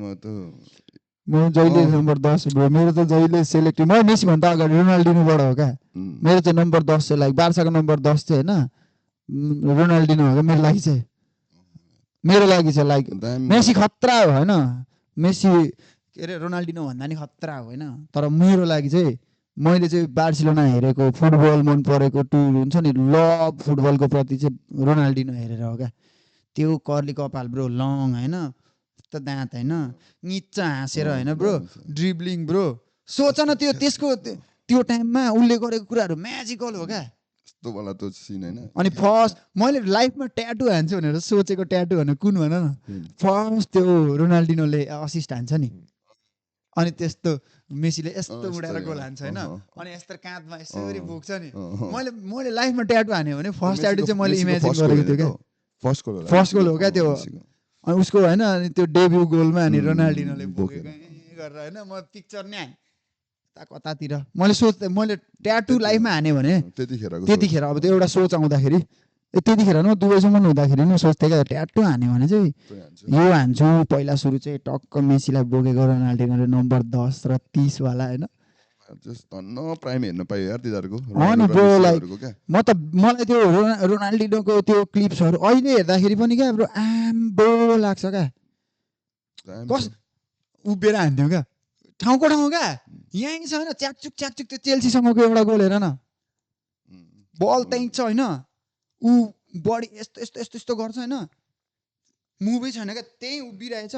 जहिले नम्बर 10 ब्रो मेरो त जहिले सेलेक्ट म मेसी भन्दा अगाडि रोनाल्डिनोबाट हो क्या मेरो चाहिँ नम्बर 10 चाहिँ लाइक बार्साको नम्बर 10 चाहिँ होइन रोनाल्डिनो हो क्या मेरो लागि चाहिँ लाइक मेसी खतरा हो होइन मेसी के अरे रोनाल्डिनो भन्दा नि खतरा हो होइन तर मेरो लागि चाहिँ मैले चाहिँ बार्सिलोना हेरेको फुटबल मन परेको टुल हुन्छ नि लभ फुटबलको प्रति चाहिँ रोनाल्डिनो हेरेर हो क्या त्यो कर्ली कपाल ब्रो लङ होइन त दाँत होइन निच्चा हाँसेर होइन ब्रो ड्रिब्लिङ ब्रो सोच न त्यसको त्यो टाइममा उसले गरेको कुराहरू म्याजिकल हो क्या अनि फर्स्ट मैले लाइफमा ट्याटु हान्छु भनेर सोचेको ट्याटु भने कुन भन न फर्स्ट त्यो रोनाल्डिनोले असिस्ट हान्छ नि अनि त्यस्तो मेसीले यस्तो उडाएर गोल हान्छ होइन अनि यस्तो काँधमा यसरी बोक्छ नि मैले लाइफमा ट्याटु हान्यो भने फर्स्ट ट्याटु चाहिँ मैले इमेजिन गरेको थियो क्या फर्स्ट गोल हो क्या त्यो अनि उसको होइन अनि त्यो डेब्यु गोलमा अनि रोनाल्डिनोले बोकेको गरेर होइन म पिक्चर नै हाने कतातिर मैले ट्याटु लाइफमा हाने भने त्यतिखेर अब त्यो एउटा सोच आउँदाखेरि त्यतिखेर न दुबईसम्म हुँदाखेरि नि सोच्थेँ क्या ट्याटु हान्यो भने चाहिँ यो हान्छु पहिला सुरु चाहिँ टक्क मेसीलाई बोकेको रोनाल्डिनोले नम्बर 10 र 30 वाला होइन मलाई त्यो रोनाल्डिनोको त्यो क्लिप्सहरू अहिले हेर्दाखेरि पनि क्या ब्रो आम्बो लाग्छ क्या कस उभिएर हान्थ्यौँ क्या ठाउँको ठाउँ क्या यहीँ छ होइन च्याकचुक त्यो चेल्सीसँगको एउटा गोल हेर न बल त्यहीँ छ होइन ऊ बडी यस्तो गर्छ होइन मुभै छैन क्या त्यहीँ उभिरहेछ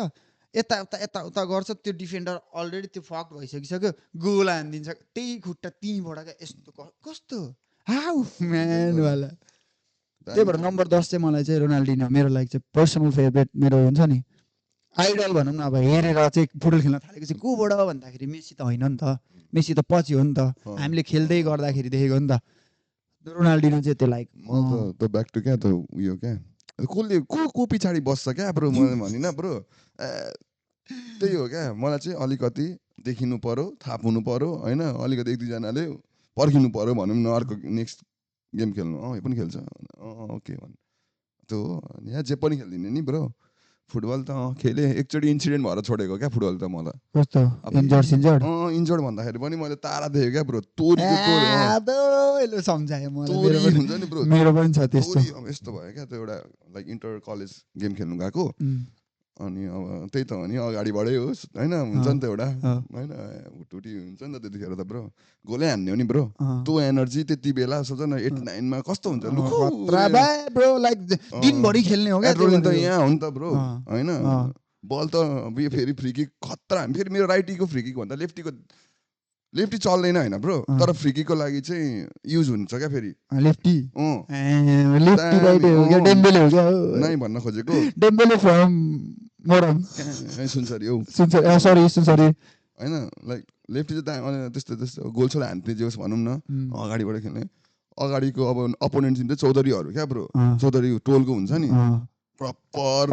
यता गर्छ त्यो डिफेन्डर अलरेडी त्यो फक भइसकिसक्यो गोल हानिदिन्छ त्यही खुट्टा त्यहीँबाट क्या यस्तो कस्तो हाउ म्यान वाला त्यही भएर नम्बर 10 चाहिँ मलाई चाहिँ रोनाल्डिनो मेरो लागि चाहिँ पर्सनल फेभरेट मेरो हुन्छ नि आइडल भनौँ न अब हेरेर चाहिँ फुटबल खेल्न थालेको चाहिँ कोबाट भन्दाखेरि मेसी त होइन नि त मेसी त पछि हो नि त हामीले खेल्दै गर्दाखेरि देखेको नि त रोनाल्डिनो चाहिँ त्यो लाइक
त ब्याक टु क्या त उयो क्या कसले को पछाडि बस्छ क्या ब्रो मैले भनिन ब्रो त्यही हो क्या मलाई चाहिँ अलिकति देखिनु पर्यो थाहा हुनु पर्यो होइन अलिकति 1-2जनाले पर्खिनु पर्यो भनौँ न अर्को नेक्स्ट गेम खेल्नु यो पनि खेल्छ ओके भन् त्यो यहाँ जे पनि खेलिदिने नि ब्रो फुटबल त खेलेँ एकचोटि इन्सिडेन्ट भएर छोडेको क्या फुटबल त मलाई इन्जर्ड भन्दाखेरि पनि मैले तारा देखेँ क्या ब्रो तोरी
सम्झायो
हुन्छ नि ब्रो
मेरो पनि छ त्यस्तो
यस्तो भयो क्या त्यो एउटा लाइक इन्टर कलेज गेम खेल्नु गएको अनि अब त्यही त हो नि अगाडिबाटै होस् होइन हुन्छ नि त एउटा होइन हुटुटी हुन्छ नि त त्यतिखेर त ब्रो गोलै हान्ने हो नि ब्रो त्यो एनर्जी त्यति बेला सोच न 8-9मा कस्तो हुन्छ
ब्रो लाइक दिनभरि खेल्ने हो क्या
त यहाँ हो नि त ब्रो होइन बल त फेरि फ्री किक खतरा फेरि मेरो राइटीको फ्री किक भन्दा लेफ्टी चल्दैन होइन ब्रो तर फ्री किकको लागि चाहिँ युज हुन्छ क्या फेरि
लेफ्टी
नै भन्न खोजेको
सुनसरी
होइन लाइक लेफ्टी चाहिँ त्यस्तो गोलसोल हान्ने जे होस् भनौँ न अगाडिबाट खेल्ने अगाडिको अब अपोनेन्ट चाहिँ चौधरीहरू क्या ब्रो चौधरी टोलको हुन्छ नि प्रपर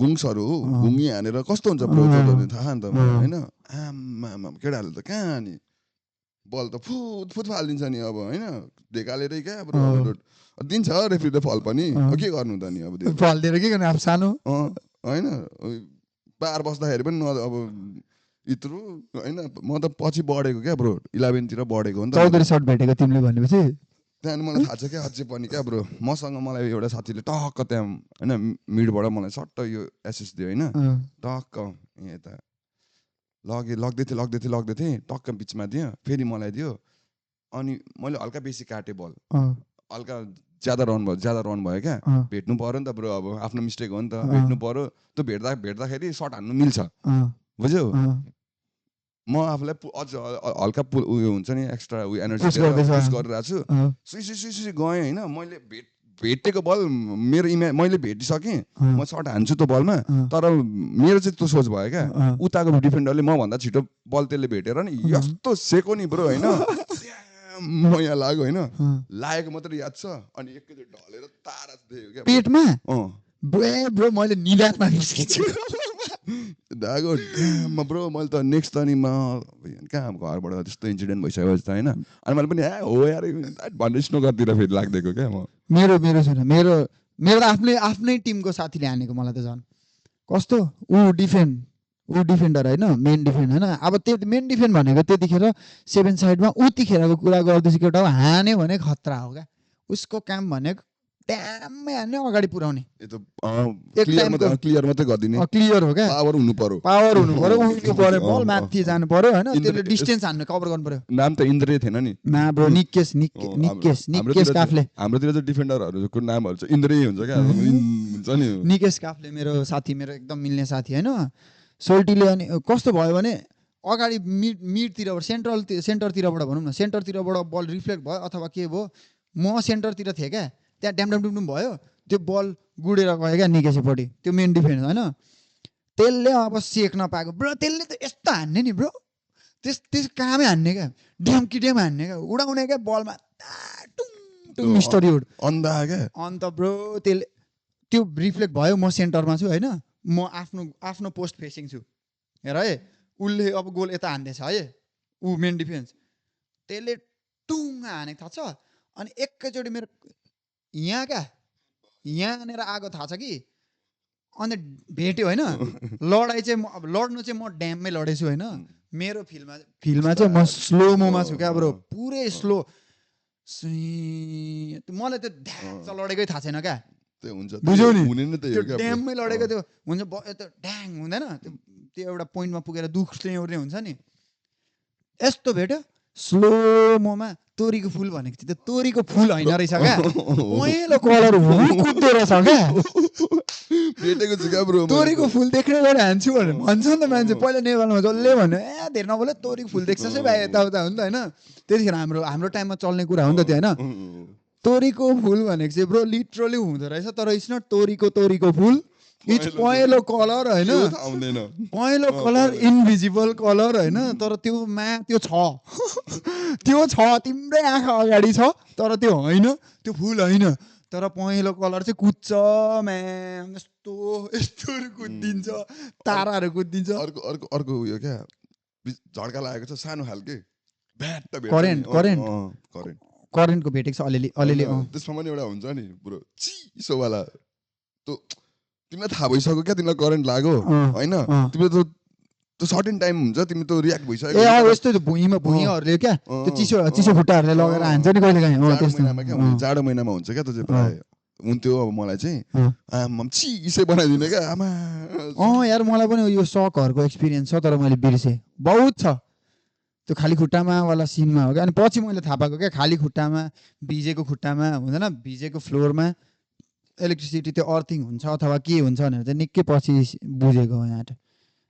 गुङ्सहरू गुङ्गी हानेर कस्तो हुन्छ ब्रो चौधरी थाहा नि त होइन आमा केटाहरूले त कहाँ नि बल त फुट फालिदिन्छ नि अब होइन ढेकालेरै क्या ब्रो दिन्छ रेफ्रीले फल पनि के गर्नु त नि अब
फलिदिएर के गर्नु अब सानो
होइन पार बस्दाखेरि पनि अब यत्रो होइन म त पछि बढेको क्या ब्रो 11तिर बढेको हो नि त
चौधरी सर्ट भेटेको तिमीले भनेपछि
त्यहाँदेखि मलाई थाहा छ क्या अझै पनि क्या ब्रो मसँग मलाई एउटा साथीले टक्क त्यहाँ होइन मिडबाट मलाई सट्ट यो एसेस दियो होइन टक्क यता लग्दै थिएँ टक्क बिचमा दियो फेरि मलाई दियो अनि मैले हल्का बेसी काटेँ बल हल्का ज्यादा रन भयो क्या भेट्नु पर्यो नि त ब्रो अब आफ्नो मिस्टेक हो नि त भेट्नु पर्यो त्यो भेट्दाखेरि सर्ट हान्नु मिल्छ बुझ्यौ म आफूलाई अझ हल्का उयो हुन्छ नि एक्स्ट्रा उयो एनर्जी गरिरहेको छु सुई गएँ होइन मैले भेटेको बल मेरो मैले भेटिसकेँ म सर्ट हान्छु त्यो बलमा तर मेरो चाहिँ त्यो सोच भयो क्या उताको डिफेन्डरले मभन्दा छिटो बल त्यसले भेटेर नि यस्तो सेको नि ब्रो होइन म यहाँ लाग्यो होइन लागेको मात्रै याद छ अनि एकैचोटि ढलेर तारा देख्यो क्या
पेटमा ब्रो मैले निधारमा निस्केछु
धागो ब्रो मैले त नेक्स्ट त नि म कहाँ घरबाट त्यस्तो इन्सिडेन्ट भइसकेपछि त होइन अनि मैले पनि हो यार भनेर स्नोकरतिर फेरि लाग्दिएको क्या म
मेरो छैन मेरो त आफ्नै टिमको साथीले हानेको मलाई त झन् कस्तो डिफेन्डर होइन मेन डिफेन्ड होइन अब त्यो मेन डिफेन्ड भनेको त्यतिखेर 7 साइडमा उतिखेरको कुरा गर्दैछु केटा हान्यो भने खतरा हो क्या उसको काम भनेको ट्याम्मै हान्ने अगाडि पुऱ्याउने
क्लियर मात्रै गरिदिने
क्लियर हो क्या
पावर हुनु
पर्यो उठ्नु पर्यो बल माथि जानु पर्यो होइन त्यसले डिस्टेन्स हान्नु कभर गर्नु पर्यो
नाम त इन्द्रे थिएन नि
ना ब्रो निकेश काफले
हाम्रोतिर चाहिँ डिफेन्डरहरूको नामहरू चाहिँ इन्द्रै हुन्छ क्या हुन्छ नि
निकेश काफले मेरो साथी मेरो एकदम मिल्ने साथी होइन सोल्टीले अनि कस्तो भयो भने अगाडि मिडतिरबाट सेन्टरतिरबाट भनौँ न सेन्टरतिरबाट बल रिफ्लेक्ट भयो अथवा के भयो म सेन्टरतिर थिएँ क्या त्यहाँ ड्याम भयो त्यो बल गुडेर गयो क्या निकेसीपट्टि त्यो मेन डिफेन्स होइन त्यसले अब सेक्न पाएको ब्रो त्यसले त यस्तो हान्ने नि ब्रो त्यस कामै हान्ने क्या ड्याम हान्ने क्या उडाउने क्या बलमा मिस्टरयुड अन्त ब्रो त्यसले त्यो रिफ्लेक्ट भयो म सेन्टरमा छु होइन म आफ्नो पोस्ट फेसिङ छु हेर है उसले अब गोल यता हान्दैछ है ऊ मेन डिफेन्स त्यसले टुङ्गा हानेको थाहा छ अनि एकैचोटि मेरो यहाँ हानेर आएको थाहा छ कि अन्त भेट्यो होइन लडाइँ चाहिँ अब लड्नु चाहिँ म ड्याममै लडेछु होइन मेरो फिल्डमा चाहिँ म स्लोमोमा छु क्या ब्रो पुरै स्लो मलाई त्यो ढ्याङ लडेकै थाहा छैन क्या बुझ्यौ नि त्यो ड्याममै लडेको त्यो हुन्छ त्यो ड्याङ हुँदैन त्यो एउटा पोइन्टमा पुगेर दुख्ने ओर्ने हुन्छ नि यस्तो भेट्यो स्लोमोमा तोरीको फुल भनेको थियो त्यो तोरीको फुल होइन रहेछ क्या पहेँलो कलर कुद्दो रहेछ क्या
भेटेको छु क्या ब्रो
तोरीको फुल देख्ने गएर हान्छु भनेर भन्छ नि त मान्छे पहिला नेपालमा जसले भन्यो धेरै नबोले तोरीको फुल देख्छ है भाइ यताउता हो नि त होइन त्यतिखेर हाम्रो टाइममा चल्ने कुरा हो नि त त्यो होइन तोरीको फुल भनेको चाहिँ ब्रो लिटरली हुँदो रहेछ तर इट्स नट तोरीको फुल इट्स पहेँलो कलर होइन पहेँलो कलर इन्भिजिबल कलर होइन तर त्यो छ तिम्रै आँखा अगाडि छ तर त्यो होइन त्यो फुल होइन तर पहेँलो कलर चाहिँ कुद्छ म्याम यस्तो कुदिन्छ ताराहरू कुदिन्छ
अर्को उयो क्या झड्का लागेको छ सानो खालके
करेन्टको भेटेको छ अलिअलि
त्यसमा पनि एउटा हुन्छ नि पुरो चिसोवाला तिमीलाई थाहा भइसक्यो क्या तिमीलाई करेन्ट लाग्यो होइन तिमीले त्यो सर्टेन टाइम हुन्छ तिमी त रियाक्ट भइसक्यो
यस्तो भुइँहरूले क्या त्यो चिसो खुट्टाहरूले लगेर हान्छ नि कहिले काहीँ
जाडो महिनामा हुन्छ क्या त्यो चाहिँ प्रायः हुन्थ्यो अब मलाई चाहिँ चिसै बनाइदिने क्या आमा
यार मलाई पनि यो सकहरूको एक्सपिरियन्स छ तर मैले बिर्सेँ बहुत छ त्यो खाली खुट्टामा वाला सिनमा हो क्या अनि पछि मैले थाहा पाएको क्या खाली खुट्टामा भिजेको खुट्टामा हुँदैन भिजेको फ्लोरमा इलेक्ट्रिसिटी त्यो अर्थिङ हुन्छ अथवा के हुन्छ भनेर चाहिँ निकै पछि बुझेको हो यहाँ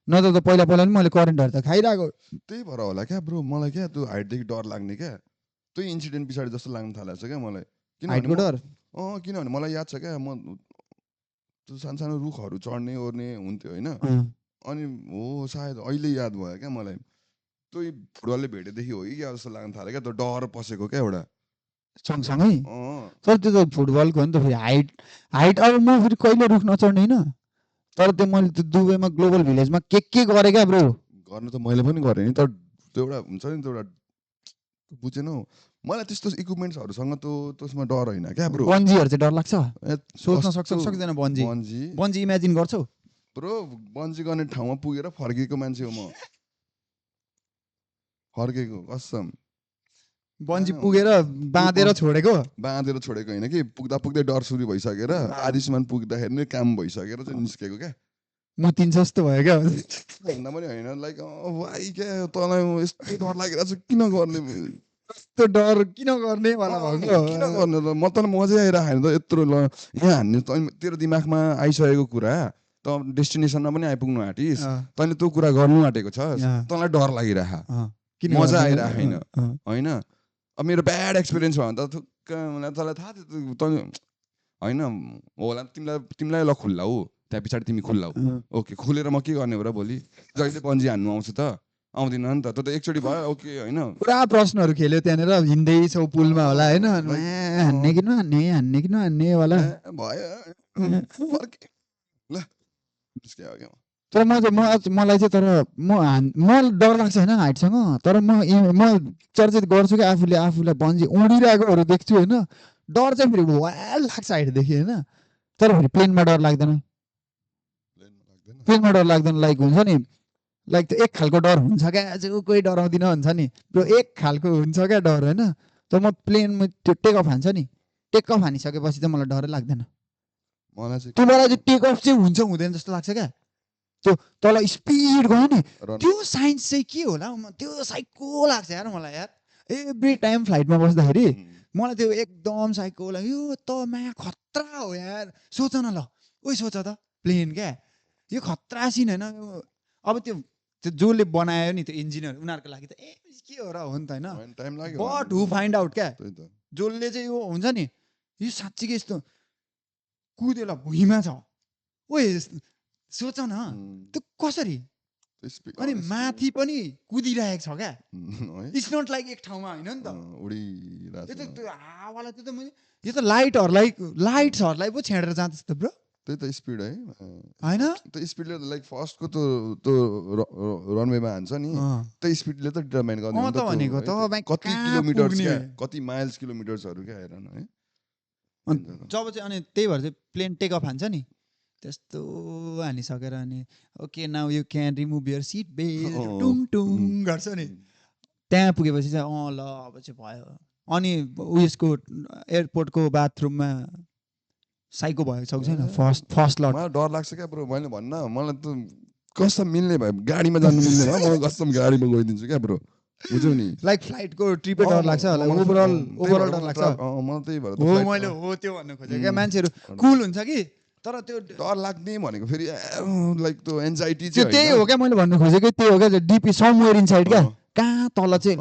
नत्र त पहिला पनि मैले करेन्टहरू त खाइरहेको
त्यही भएर होला क्या ब्रो मलाई क्या त्यो हाइटदेखि डर लाग्ने क्या त्यो इन्सिडेन्ट पछाडि जस्तो लाग्न थालेको छ क्या मलाई
हाइटको डर
किनभने मलाई याद छ क्या म त्यो सानो रुखहरू चढ्ने ओर्ने हुन्थ्यो होइन अनि हो सायद अहिले याद भयो क्या मलाई त्यो फुटबलले भेटेदेखि हो कि क्या जस्तो लाग्न थाल्यो क्या त्यो डर पसेको क्या एउटा
सँगसँगै तर त्यो त फुटबलको हो नि त फेरि हाइट अब म फेरि कहिले रुख नचढ्ने होइन तर त्यो मैले त्यो दुबईमा ग्लोबल भिलेजमा के गरेँ क्या ब्रो
गर्नु त मैले पनि गरेँ नि तर त्यो एउटा हुन्छ नि त्यो एउटा बुझेनौ मलाई त्यस्तो इक्विपमेन्ट्सहरूसँग त्यसमा डर होइन क्या ब्रो
बन्जीहरू चाहिँ डर लाग्छ सोच्न सक्दैन बन्जी इमेजिन गर्छौ
ब्रो बन्जी गर्ने ठाउँमा पुगेर फर्केको मान्छे हो म फर्केको कसम
बन्जी पुगेर बाँधेर छोडेको
होइन कि पुग्दै डर सुरु भइसकेर आदिसम्म पुग्दाखेरि नै काम भइसकेर चाहिँ निस्केको क्या
मुतिन्छ जस्तो भयो क्या
भन्दा पनि होइन लाइक भाइ क्या तँलाई यस्तो डर लागिरहेको छ किन गर्ने
यस्तो डर किन गर्ने वाला भएको
किन गर्ने त म त मजै आइरहेको त यत्रो यहाँ हान्ने तेरो दिमागमा आइसकेको कुरा त डेस्टिनेसनमा पनि आइपुग्नु आँटिस तैँले त्यो कुरा गर्नु आँटेको छ तँलाई डर लागिरह मजा आइरहेको होइन अब मेरो ब्याड एक्सपिरियन्स भयो भने त थुक्क तँलाई थाहा थियो त होइन होला तिमीलाई ल खुल्ला हो त्यहाँ पछाडि तिमी खुल्ला हो ओके खुलेर म के गर्ने हो र भोलि जहिले बन्जी हान्नु आउँछ त आउँदिन नि त त्यो त एकचोटि भयो ओके होइन
पुरा प्रश्नहरू खेल्यो त्यहाँनिर हिँड्दैछौ पुलमा होला होइन हान्ने कि नहान्ने वाला
भयो ल
तर मलाई चाहिँ तर म डर लाग्छ होइन हाइटसँग तर म चर्चित गर्छु कि आफूलाई बन्जी उडिरहेकोहरू देख्छु होइन डर चाहिँ फेरि वाल लाग्छ हाइटदेखि होइन तर फेरि प्लेनमा डर लाग्दैन लाइक हुन्छ नि लाइक त्यो एक खालको डर हुन्छ क्या कोही डराउँदिन भन्छ नि त्यो एक खालको हुन्छ क्या डर होइन तर म प्लेनमा त्यो टेक अफ हान्छ नि टेक अफ हानिसकेपछि चाहिँ मलाई डरै लाग्दैन त्यो बेला चाहिँ टेक अफ चाहिँ हुन्छ हुँदैन जस्तो लाग्छ क्या त्यो तल स्पिड गयो नि त्यो साइन्स चाहिँ के होला त्यो साइको लाग्छ यार मलाई यार एभ्री टाइम फ्लाइटमा बस्दाखेरि मलाई त्यो एकदम साइको लाग्यो यो त माया खतरा हो यार सोच न ल सोच त प्लेन क्या यो खतरा सिन होइन अब त्यो जसले बनायो नि त्यो इन्जिनियर उनीहरूको लागि त के हो र हो नि त होइन बट हु फाइन्ड आउट क्या जसले चाहिँ यो हुन्छ नि यो साँच्चीकै यस्तो कुदेला भुइँमा छ सोच न त्यो कसरी अनि माथि पनि कुदिरहेको छ क्या इट्स नट लाइक एक ठाउँमा होइन नि त त्यो हावालाई यो त लाइट्सहरूलाई पो छेडेर जाँदैछ त ब्रो
त्यही त स्पिड है
होइन
त्यो स्पिडले त लाइक फर्स्टको त्यो रनवेमा हान्छ नि त्यो स्पिडले त डिटरमाइन गर्ने
त भनेको त
कति किलोमिटर्स कति माइल्स किलोमिटर्सहरू क्या हेर न है
जब चाहिँ अनि त्यही भएर चाहिँ प्लेन टेक अफ हान्छ नि त्यस्तो हानिसकेर अनि okay now you can remove your seat belt टुङ टुङ गर्छ नि त्यहाँ पुगेपछि चाहिँ ल अब चाहिँ भयो अनि उयसको एयरपोर्टको बाथरुममा साइको भएको छ छैन फर्स्ट लट
मलाई डर लाग्छ क्या ब्रो मैले भन्न मलाई त कसम मिल्ने भयो गाडीमा जानु मिल्ने भयो म कसम गाडीमा गइदिन्छु क्या ब्रो बुझ्यौ नि
लाइक फ्लाइटको ट्रिपै डर लाग्छ होला ओभरअल डर लाग्छ
मलाई त्यही भएर
हो मैले हो त्यो भन्नु खोजेँ क्या मान्छेहरू कुल हुन्छ कि तर त्यो
डर लाग्ने भनेको फेरि लाइक त्यो एन्जाइटी
त्यो
चाहिँ
त्यही हो क्या मैले भन्नु खोजेको त्यही हो क्या डिपी समवेयर इनसाइड क्या कहाँ तल चाहिँ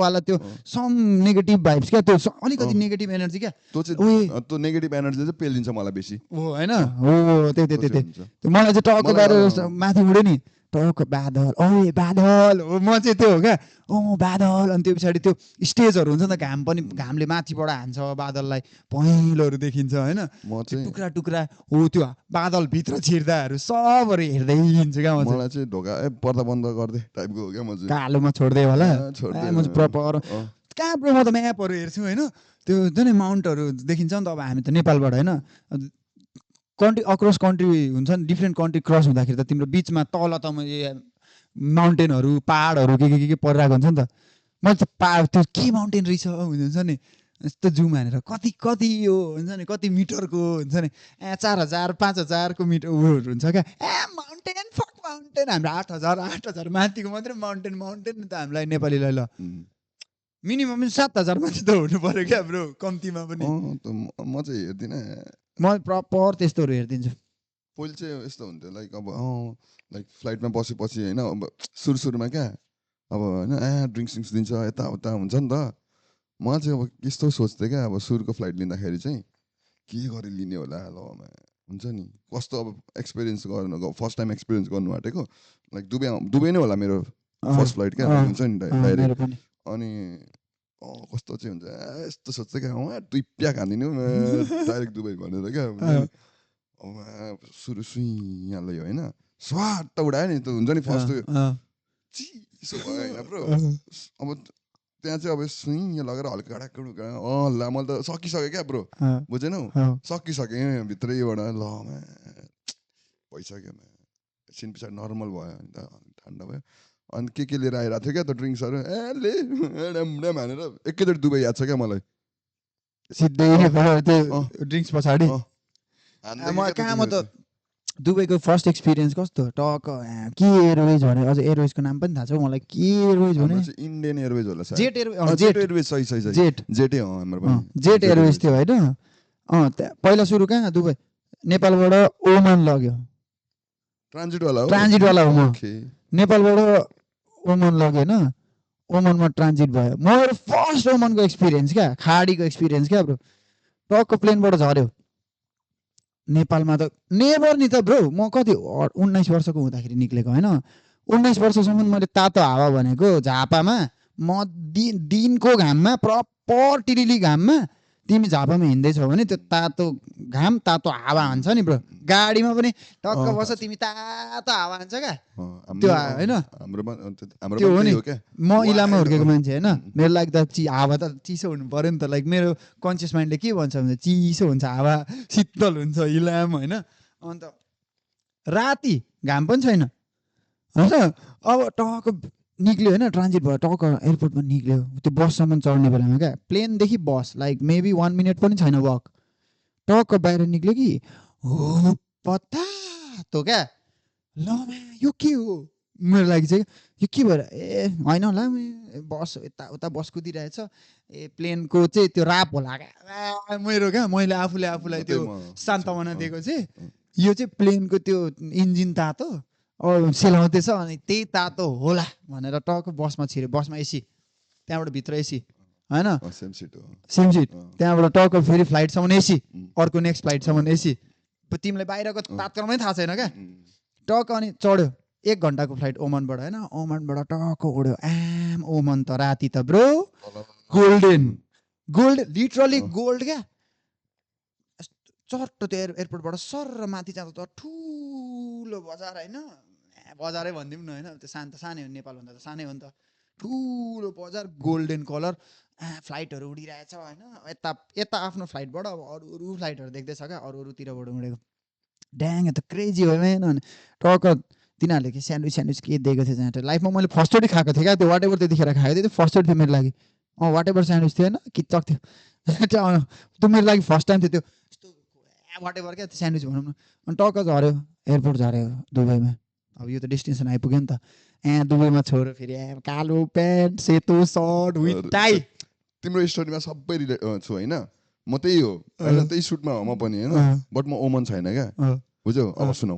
वाला त्यो सम नेगेटिभ भाइब्स क्या त्यो अलिकति नेगेटिभ एनर्जी क्या
त्यो चाहिँ त्यो नेगेटिभ एनर्जी चाहिँ पेलिन्छ मलाई बेसी
हो होइन हो त्यो मलाई चाहिँ टक्क बाहिर माथि उड्यो नि टक्क बादल ओ बादल हो म चाहिँ त्यो हो क्या बादल अनि त्यो पछाडि त्यो स्टेजहरू हुन्छ नि त घामले माथिबाट हान्छ बादललाई पहेँलोहरू देखिन्छ होइन टुक्रा टुक्रा हो त्यो बादलभित्र छिर्दाहरू सबहरू हेर्दै हिँड्छु क्या
मलाई चाहिँ ढोका पर्दा बन्द गरिदिए टाइपको हो क्या म चाहिँ
कालोमा छोड्दै होला म चाहिँ प्रपर कहाँ म त म्यापहरू हेर्छु होइन त्यो हुन्छ नि माउन्टहरू देखिन्छ नि त अब हामी त नेपालबाट होइन कन्ट्री अक्रस कन्ट्री हुन्छ नि डिफ्रेन्ट कन्ट्री क्रस हुँदाखेरि त तिम्रो बिचमा तल त माउन्टेनहरू पाहाडहरू के परिरहेको हुन्छ नि त मैले त त्यो के माउन्टेन रहेछ हुन्छ नि यस्तो जुम हानेर कति यो हुन्छ नि कति मिटरको हुन्छ नि 4000 5000 को मिटर उयोहरू हुन्छ क्या माउन्टेन फक माउन्टेन हाम्रो 8000 माथिको मात्रै माउन्टेन त हामीलाई नेपालीलाई ल मिनिमम 7000 माथि त हुनु पर्यो क्या ब्रो कम्तीमा पनि
म चाहिँ हेर्दिनँ
म प्रपर त्यस्तोहरू हेरिदिन्छु
पहिले चाहिँ यस्तो हुन्थ्यो लाइक अब लाइक फ्लाइटमा बसेपछि होइन अब सुरुमा क्या अब होइन ड्रिङ्क्स दिन्छ यता हुन्छ नि त म चाहिँ अब यस्तो सोच्थेँ क्या अब सुरुको फ्लाइट लिँदाखेरि चाहिँ के गरी लिने होला ल हुन्छ नि कस्तो अब एक्सपिरियन्स गर्नु फर्स्ट टाइम एक्सपिरियन्स गर्नु आँटेको लाइक दुबई नै होला मेरो फर्स्ट फ्लाइट क्या हुन्छ नि डाइरेक्ट अनि कस्तो चाहिँ हुन्छ यस्तो सोध्छ क्या 2 प्याक हानिदिनु डाइरेक्ट दुबई भनेर क्या अब सुरु सुई हाल्यो होइन स्वाट उडायो नि त्यो हुन्छ नि फर्स्ट चिसो भयो होइन ब्रो अब त्यहाँ चाहिँ अब सुई लगेर हल्का कडा ल मैले त सकिसकेँ क्या ब्रो बुझेनौ सकिसकेँ भित्रैबाट ल भइसक्यो एकछिन पछाडि नर्मल भयो अन्त ठन्डा भयो अनि के लिएर आइरहेको थियो क्या त ड्रिङ्क्सहरू हानेर एकैचोटि दुबई याद छ क्या मलाई
सिधै ड्रिङ्क्स पछाडि कहाँ म त दुबईको फर्स्ट एक्सपिरियन्स कस्तो टक के एयरवेज भने अझ एयरवेजको नाम पनि थाहा छ मलाई के एयरवेज भने
इन्डियन एयरवेज होला
जेट
एयरवेज सही जेटै हो हाम्रो पनि
जेट एयरवेज थियो होइन पहिला सुरु कहाँ दुबई नेपालबाट ओमान लग्यो ट्रान्जिटवाला हो म नेपालबाट ओमान लग्यो होइन ओमानमा ट्रान्जिट भयो मेरो फर्स्ट ओमानको एक्सपिरियन्स क्या खाडीको एक्सपिरियन्स क्या ब्रो टक्क प्लेनबाट झऱ्यो नेपालमा त नेभर नि त ब्रो म कति 19 वर्षको हुँदाखेरि निक्लेको होइन 19 वर्षसम्म मैले तातो हावा भनेको झापामा म दिनको घाममा प्रपर टिरिली घाममा तिमी झापामा हिँड्दैछौ भने त्यो तातो घाम तातो हावा हान्छ नि ब्रो गाडीमा पनि टक्क बस्छ तिमी तातो हावा हान्छ क्या त्यो होइन त्यो हो नि म इलाममा हुर्केको मान्छे होइन मेरो लागि त हावा त चिसो हुनु पर्यो नि त लाइक मेरो कन्सियस माइन्डले के भन्छ भने चिसो हुन्छ हावा शीतल हुन्छ इलाम होइन अन्त राति घाम पनि छैन होइन अब टक्क निक्ल्यो होइन ट्रान्जिट भयो टक्क एयरपोर्टमा निक्ल्यो त्यो बससम्म चढ्ने बेलामा क्या प्लेनदेखि बस लाइक मेबी 1 मिनट पनि छैन वक टक्क बाहिर निक्ल्यो कि हो पत्ता त क्या ल यो के हो मेरो लागि चाहिँ यो के भएर होइन होला बस यता बस कुदिरहेछ प्लेनको चाहिँ त्यो राप होला क्या मेरो क्या मैले आफूलाई त्यो सान्तवना दिएको चाहिँ यो चाहिँ प्लेनको त्यो इन्जिन तातो सेलाउँदैछ अनि त्यही तातो होला भनेर टक्क बसमा छिर्यो बसमा एसी त्यहाँबाट भित्र एसी होइन सेम सिट त्यहाँबाट टक्क फेरि फ्लाइटसम्म एसी अर्को नेक्स्ट फ्लाइटसम्म एसी तिमीलाई बाहिरको तात्कालमै थाहा छैन क्या टक्क अनि चढ्यो 1 घन्टाको फ्लाइट ओमानबाट होइन ओमानबाट टक्क उड्यो ओमान त राति त ब्रो गोल्ड लिटरली गोल्ड क्या चट्ट त्यो एयरपोर्टबाट सर माथि जाँदा त ठुलो बजार होइन बजारै भनिदिउँ न होइन त्यो सानै हो नेपालभन्दा त सानै हो नि त ठुलो बजार गोल्डन कलर फ्लाइटहरू उडिरहेछ होइन यता आफ्नो फ्लाइटबाट अब अरू फ्लाइटहरू देख्दैछ क्या अरूतिरबाट उडेको ड्याङ त क्रेजी हो मेन अनि टक्क तिनीहरूले के स्यान्डविच के दिएको थियो जहाँ लाइफमा मैले फर्स्टचोटि खाएको थिएँ क्या त्यो वाट एभर त्यतिखेर खाएको थिएँ त्यो फर्स्टचोटि थियो मेरो लागि वाट एभर स्यान्डविच थियो होइन किचक थियो त्यो मेरो लागि फर्स्ट टाइम थियो त्यो यस्तो वाट एभर क्या त्यो स्यान्डविच भनौँ न अनि टक्क झऱ्यो एयरपोर्ट झऱ्यो दुबईमा अब यो त डेस्टिनेसन आइपुग्यो नि त दुबईमा छोड्यो फेरि कालो प्यान्ट सेतो सर्ट विथ टाई
तिम्रो स्टोरीमा सबै रिलेट छु होइन म त्यही हो होइन त्यही सुटमा हो म पनि होइन बट म ओमन छैन क्या बुझ्यौ अब सुनौ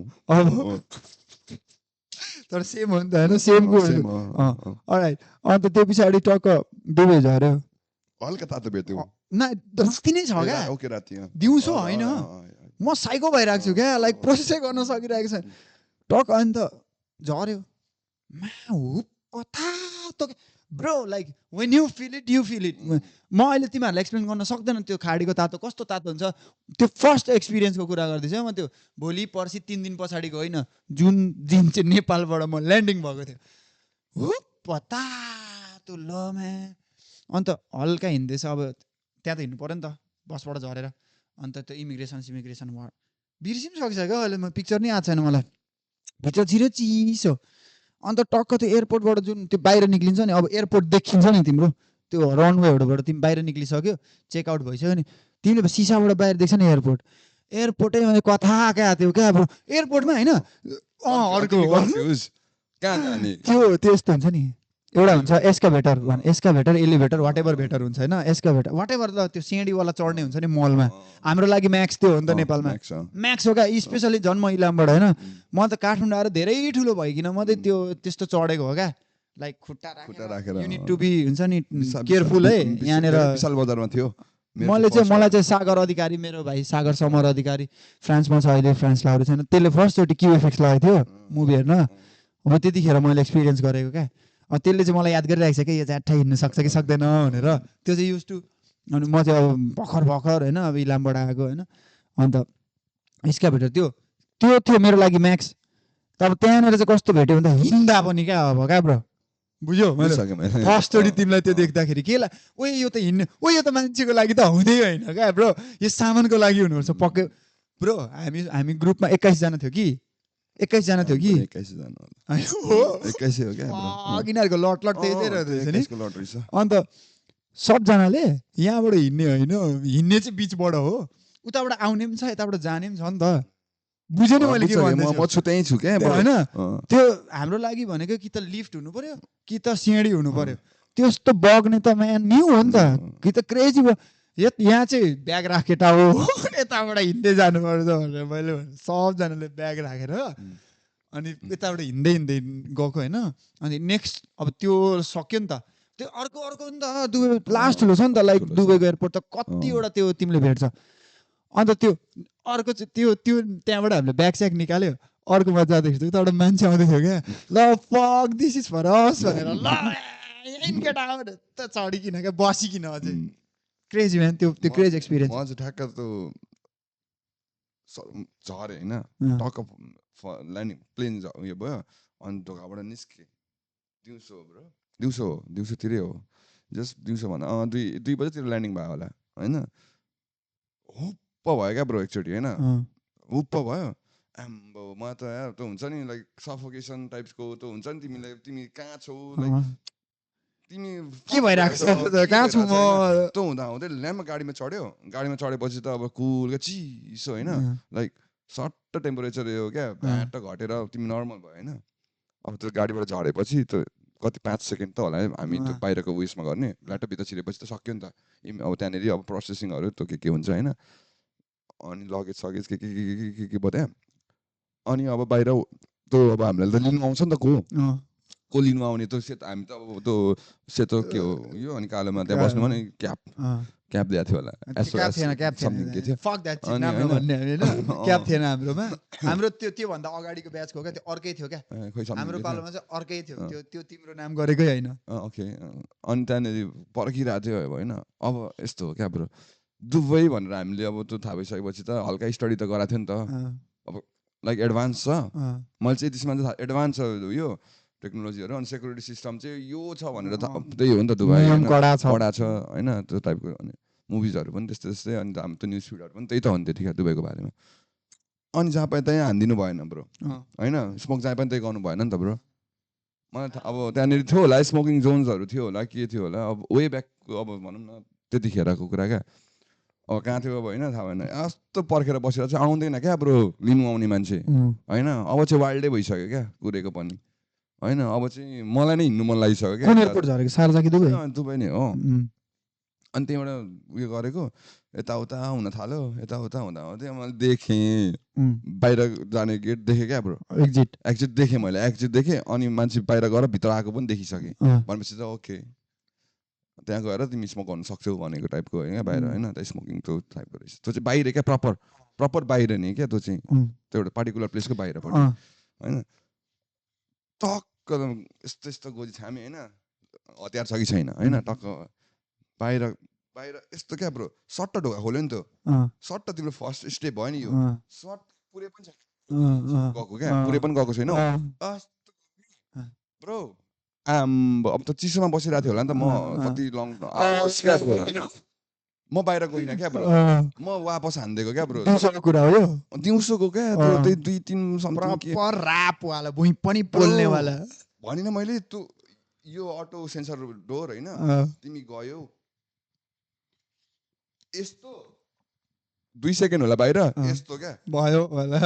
तर सेम हो नि त होइन सेमको अलराइट अन्त त्यो पछाडि टक्क दुबई झऱ्यो
हल्का तातो भेट्यो
न राति नै छ क्या
ओके राति
दिउँसो होइन म साइको भइरहेको छु क्या लाइक प्रोसेसै गर्न सकिरहेको छैन टक्क अन्त झऱ्यो bro like when you feel it म अहिले तिमीहरूलाई एक्सप्लेन गर्न सक्दैन त्यो खाडीको तातो कस्तो तातो हुन्छ त्यो फर्स्ट एक्सपिरियन्सको कुरा गर्दैछु म त्यो भोलि पर्सि 3 दिन पछाडिको होइन जुन दिन चाहिँ नेपालबाट म ल्यान्डिङ भएको थियो तातो ल म्या अन्त हल्का हिँड्दैछ अब त्यहाँ त हिँड्नु पऱ्यो नि त बसबाट झरेर अन्त त्यो इमिग्रेसन बिर्सिनु सकिसक्यो अहिले म पिक्चर नै आएको छैन मलाई भित्र छिरो चिसो अन्त टक्क त्यो एयरपोर्टबाट जुन त्यो बाहिर निक्लिन्छ नि अब एयरपोर्ट देखिन्छ नि तिम्रो त्यो रनवेहरूबाट तिमी बाहिर निक्लिसक्यो चेकआउट भइसक्यो नि तिमीले सिसाबाट बाहिर देख्छ नि एयरपोर्टै मैले कथा क्या त्यो क्या अब एयरपोर्टमा होइन अर्को त्यो त्यस्तो हुन्छ नि एउटा हुन्छ एस्काभेटर एलिभेटर वाटेभर भेटर हुन्छ होइन एस्काभेटर वाटेभर त त्यो सिँढीवाला चढ्ने हुन्छ नि मलमा हाम्रो लागि म्याक्स त्यो हो नि त नेपालमा म्याक्स हो क्या स्पेसली झन् म इलामबाट होइन म त काठमाडौँ आएर धेरै ठुलो भइकन मात्रै त्यो त्यस्तो चढेको हो क्या लाइक खुट्टा राखेर युनिट टु बी हुन्छ नि केयरफुल है यहाँनिर
विशाल बजारमा थियो
मलाई चाहिँ सागर अधिकारी मेरो भाइ सागर समर अधिकारी फ्रान्समा छ अहिले फ्रान्स लगाएर छैन त्यसले फर्स्टचोटि क्युएफएक्स लगाएको थियो मुभी हेर्न अब त्यतिखेर मैले एक्सपिरियन्स गरेको क्या त्यसले चाहिँ मलाई याद गरिरहेको छ कि यो चाहिँ हिँड्नु सक्छ कि सक्दैन भनेर त्यो चाहिँ युज टु अनि म चाहिँ अब भर्खर होइन अब इलामबाट आएको होइन अन्त एस्काभेटर त्यो थियो मेरो लागि म्याक्स तर त्यहाँनिर चाहिँ कस्तो भेट्यो भने त हिँड्दा पनि क्या अब क्या ब्रो बुझ्यौ मैले फर्स्टचोटि तिमीलाई त्यो देख्दाखेरि के यो त हिँड्ने यो त मान्छेको लागि त हुँदै होइन क्या ब्रो यो सामानको लागि हुनुपर्छ पक्कै ब्रो हामी ग्रुपमा 21 जना थियो कि 21 जना थियो कि
21 हो
किनीहरूको लट त्यही रहेछ नि अन्त सबजनाले यहाँबाट हिँड्ने होइन हिँड्ने चाहिँ बिचबाट हो उताबाट आउने पनि छ यताबाट जाने पनि छ नि त बुझेन मैले के भन्दैछु होइन त्यो हाम्रो लागि भनेको कि त लिफ्ट हुनु पर्यो कि त सिँढी हुनु पर्यो त्यस्तो बग्ने त म्यान न्यू हो नि त कि त क्रेजी भयो यहाँ चाहिँ ब्याग राखेटा हो यताबाट हिँड्दै जानुपर्छ भनेर मैले सबजनाले ब्याग राखेर अनि यताबाट हिँड्दै गएको होइन अनि नेक्स्ट अब त्यो सक्यो नि त त्यो अर्को नि त दुबई लास्ट ठुलो छ नि त लाइक दुबईको एयरपोर्ट त कतिवटा त्यो तिमीले भेट्छ अन्त त्यो अर्को चाहिँ त्यो त्यहाँबाट हामीले ब्याग स्याग निकाल्यो अर्कोमा जाँदाखेरि उताबाट मान्छे आउँदै थियो क्या ल फक दिस इज फर अस भनेर ल केटाबाट त चढिकन क्या बसिकन अझै क्रेजी म्यान त्यो क्रेज एक्सपिरियन्स
म चाहिँ ठ्याक्क त्यो झरे होइन टक्क ल्यान्डिङ प्लेन उयो भयो अनि ढोकाबाट निस्केँ दिउँसोतिरै हो जस्ट दिउँसो भन्दा 2 बजेतिर ल्यान्डिङ भयो होला होइन हुप्प भयो क्या ब्रो एकचोटि होइन हुप्प भयो आम्बो म त यार त्यो हुन्छ नि लाइक सफोकेसन टाइप्सको त्यो हुन्छ नि तिमी कहाँ छौ लाइक तिमी
के भइरहेको छ कहाँ छु म
त्यो हुँदै ल्याम्प गाडीमा चढेपछि त अब कुल क्या चिसो होइन लाइक सट्ट टेम्परेचर यो क्या ब्याट घटेर तिमी नर्मल भयो होइन अब त्यो गाडीबाट झरेपछि त कति 5 सेकेन्ड त होला हामी त्यो बाहिरको उयसमा गर्ने ल्याटोभित्र छिरेपछि त सक्यो नि त अब त्यहाँनिर अब प्रोसेसिङहरू त्यो के हुन्छ होइन अनि लगेज सगेज के बताए अनि अब बाहिर त्यो अब हामीलाई त लिनु आउँछ नि त को लिनु आउने त्यो सेतो हामी त अब त्यो सेतो के हो यो अनि कालोमा त्यहाँ बस्नु भने क्याप दिएको थियो होला
क्याप थिएन हाम्रोमा हाम्रो त्योभन्दा अगाडिको ब्याचको क्या त्यो अर्कै थियो क्या हाम्रो पालोमा चाहिँ अर्कै थियो त्यो तिम्रो नाम गरेकै होइन
ओके अनि त्यहाँनिर पर्खिरहेको थियो होइन अब यस्तो हो क्या ब्रो दुबई भनेर हामीले अब त्यो थाहा भइसकेपछि त हल्का स्टडी त गराएको थियो नि त अब लाइक एडभान्स छ मैले चाहिँ त्यसमा चाहिँ एडभान्स छ यो टेक्नोलोजीहरू अनि सेक्युरिटी सिस्टम चाहिँ यो छ भनेर त त्यही हो नि त दुबई कडा छ होइन त्यो टाइपको अनि मुभिजहरू पनि त्यस्तै अनि हाम्रो त न्युज फिडहरू पनि त्यही त हो नि त्यतिखेर दुबईको बारेमा अनि जहाँ पाए त्यहीँ हानिदिनु भएन ब्रो होइन स्मोक जहाँ पनि त्यही गर्नु भएन नि त ब्रो मलाई अब त्यहाँनिर थियो होला स्मोकिङ जोन्सहरू थियो होला के थियो होला अब वे ब्याकको अब भनौँ न त्यतिखेरको कुरा क्या अब कहाँ थियो अब होइन थाहा भएन यस्तो पर्खेर बसेर चाहिँ आउँदैन क्या ब्रो लिनु आउने मान्छे होइन अब चाहिँ वाइल्डै भइसक्यो क्या कुरेको पनि होइन अब चाहिँ मलाई नै हिँड्नु मन लागिसक्यो क्या
दुबई
नै हो अनि त्यहीँबाट उयो गरेको यताउता हुन थाल्यो यताउता हुँदा हुँदै मैले देखेँ बाहिर जाने गेट देखेँ क्या ब्रो एक्जिट देखेँ मैले एक्जिट देखेँ अनि मान्छे बाहिर गएर भित्र आएको पनि देखिसकेँ भनेपछि त ओके त्यहाँ गएर तिमी स्मोक गर्नु सक्छौ भनेको टाइपको होइन बाहिर होइन त स्मोकिङ त्यो टाइपको रहेछ त्यो चाहिँ बाहिर क्या प्रपर बाहिर नि क्या त्यो चाहिँ त्यो एउटा पर्टिकुलर प्लेसको बाहिरपट्टि होइन टक्क यस्तो यस्तो गोजी छामे होइन हतियार छ कि छैन होइन टक्क बाहिर यस्तो क्या ब्रो सट्ट ढोका खोल्यो नि त्यो सट्ट तिम्रो फर्स्ट स्टेप भयो नि यो सर्ट पुरै पनि छैन गएको क्या पुरै पनि गएको छैन ब्रो अब त चिसोमा बसिरहेको थियो होला नि त म कति लङ म बाहिर गइनँ क्या ब्रो म वापस हानिदिएको क्या ब्रो
दिउँसोको कुरा हो यो
दिउँसोको क्या त्यो 2-3
प्रपर ऱ्यापवाला भुइँ पनि पोल्नेवाला
भनिनँ मैले त्यो यो अटो सेन्सर डोर होइन तिमी गयौ यस्तो 2 सेकेन्ड होला बाहिर यस्तो क्या
भयो होला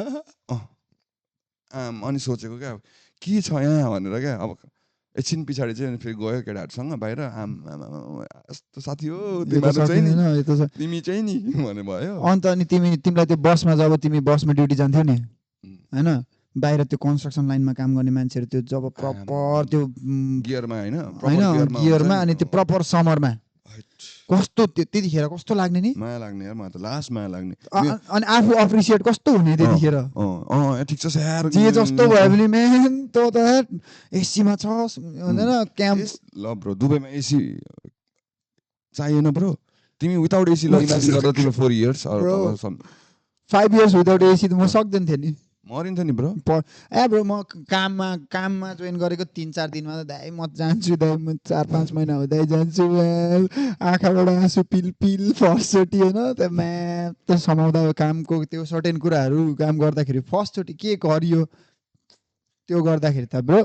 अनि सोचेको क्या के छ यहाँ भनेर क्या अब एकछिन पछाडि चाहिँ फेरि गयो केटाहरूसँग बाहिर यस्तो साथी हो तिमी चाहिँ नि भने भयो
अन्त अनि तिमीलाई त्यो बसमा जब तिमी बसमा ड्युटी जान्थ्यौ नि होइन बाहिर त्यो कन्स्ट्रक्सन लाइनमा काम गर्ने मान्छेहरू त्यो जब प्रपर त्यो
गियरमा होइन
गियरमा अनि त्यो प्रपर समरमा कस्तो त्यतिखेर कस्तो लाग्ने नि
माया लाग्ने यार मलाई त लास्ट माया लाग्ने
अनि आफू अप्रिसिएट कस्तो हुने त्यतिखेर
ठिक छ स्याहार
जे जस्तो भयो भने मेन त एसीमा छ हुँदैन क्याम्प
ल ब्रो दुबईमा एसी चाहिएन ब्रो तिमी विदाउट एसी इमेजिन गर्दा तिम्रो 4 इयर्स
5 इयर्स विदाउट एसी त म सक्दैन थिएँ नि
मरिन्थ्यो नि ब्रो
ब्रो म काममा जोइन गरेको 3-4 दिनमा त दाइ म जान्छु दाइ म 4-5 महिना हुँदै जान्छु आँखाबाट आँसु पिल फर्स्टचोटि होइन त्यो म्याप त समाउँदा कामको त्यो सर्टेन कुराहरू काम गर्दाखेरि फर्स्टचोटि के गरियो त्यो गर्दाखेरि त ब्रो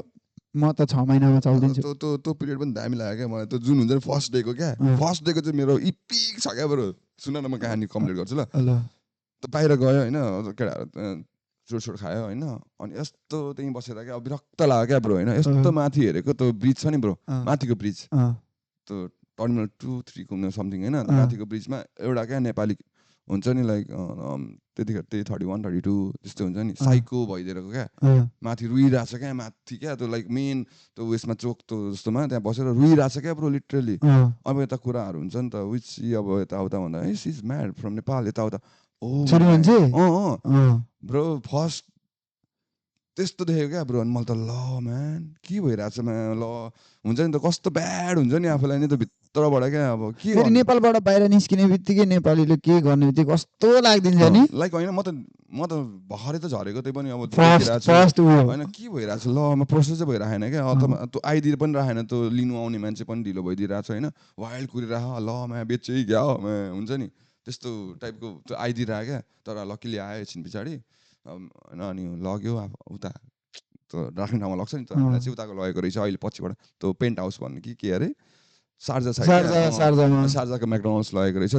म त 6 महिनामा चल्दिन्छु
त्यो पिरियड पनि दामी लाग्यो क्या मलाई त्यो जुन हुन्छ नि फर्स्ट डेको क्या फर्स्ट डेको चाहिँ मेरो इपिक छ क्या ब्रो सुन न म कहानी कम्प्लिट गर्छु ल त बाहिर गयो होइन केटाहरू चोट खायो होइन अनि यस्तो त्यहीँ बसेर क्या विरक्त लाग्यो क्या ब्रो होइन यस्तो माथि हेरेको त्यो ब्रिज छ नि ब्रो माथिको ब्रिज त्यो टर्मिनल 2-3 को समथिङ होइन माथिको ब्रिजमा एउटा क्या नेपाली हुन्छ नि लाइक त्यतिखेर त्यही 31-32 त्यस्तो हुन्छ नि साइको भइदिएको क्या माथि रुइरहेछ क्या माथि क्या त्यो लाइक मेन त्यो उयसमा चोक त्यो जस्तोमा त्यहाँ बसेर रुइरहेछ क्या ब्रो लिटरली अब यता कुराहरू हुन्छ नि त विच अब यताउता भन्दा है she is made from Nepal यताउता ब्रो फर्स्ट त्यस्तो देखेको क्या ब्रो अनि मैले त ल म्यान के भइरहेछ ल हुन्छ नि त कस्तो ब्याड हुन्छ नि आफूलाई नि त भित्रबाट क्या अब के
नेपालबाट बाहिर निस्किने बित्तिकै नेपालीले के गर्ने बित्तिकै कस्तो लाग्दिन्छ नि
लाइक होइन म त भर्खरै त झरेको त्यही पनि अब होइन के भइरहेछ ल म प्रोसेसै भइरहेन क्या अथवा त्यो आइदिएर पनि राखेन त्यो लिनु आउने मान्छे पनि ढिलो भइदिइरहेछ होइन वाइल्ड कुरिरह ल मा बेच्चै क्या हुन्छ नि त्यस्तो टाइपको त्यो आइदिइरह क्या तर लकिली आयो एकछिन पछाडि होइन अनि लग्यो उता त्यो राख्ने ठाउँमा लग्छ नि त हामीलाई चाहिँ उताको लगेको रहेछ अहिले पछिबाट त्यो पेन्ट हाउस भन्ने कि अरे शारजा शारजाको म्याकडोनल्ड्स लगेको रहेछ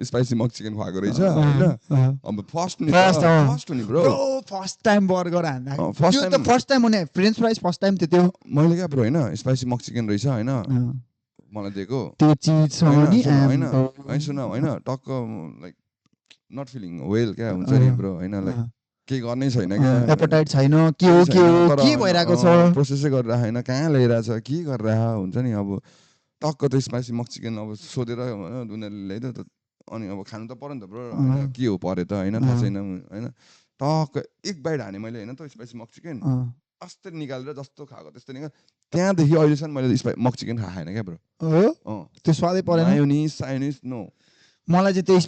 स्पाइसी मक चिकन खुवाएको रहेछ होइन अब फर्स्ट हुने ब्रो
फर्स्ट टाइम बर्गर हान्दा फर्स्ट टाइम हुने फ्रेन्च फ्राइज फर्स्ट टाइम त्यो
मैले क्या ब्रो होइन स्पाइसी मक चिकन रहेछ होइन मलाई दिएको
त्यो चिज
होइन सुन होइन टक्क लाइक नट फिलिङ वेल क्या हुन्छ नि ब्रो होइन लाइक केही गर्नै छैन क्या
एपेटाइट छैन के भइरहेको छ
प्रोसेसै गरिरहेन कहाँ ल्याइरहेछ के गरिरह हुन्छ नि अब टक्क त्यो स्पाइसी मक चिकन अब सोधेर उनीहरूले ल्याइदियो त अनि अब खानु त पर्यो नि त ब्रो के हो परे त होइन थाहा छैन होइन टक्क एक बाइट हाने मैले होइन त स्पाइसी मक चिकन अस्ति निकालेर जस्तो खाएको त्यस्तो निकाल त्यहाँदेखि अहिलेसम्म मैले मक चिकन खाएन क्या ब्रो
त्यो स्वादै परेन
मायोनिज नो
मलाई चाहिँ त्यो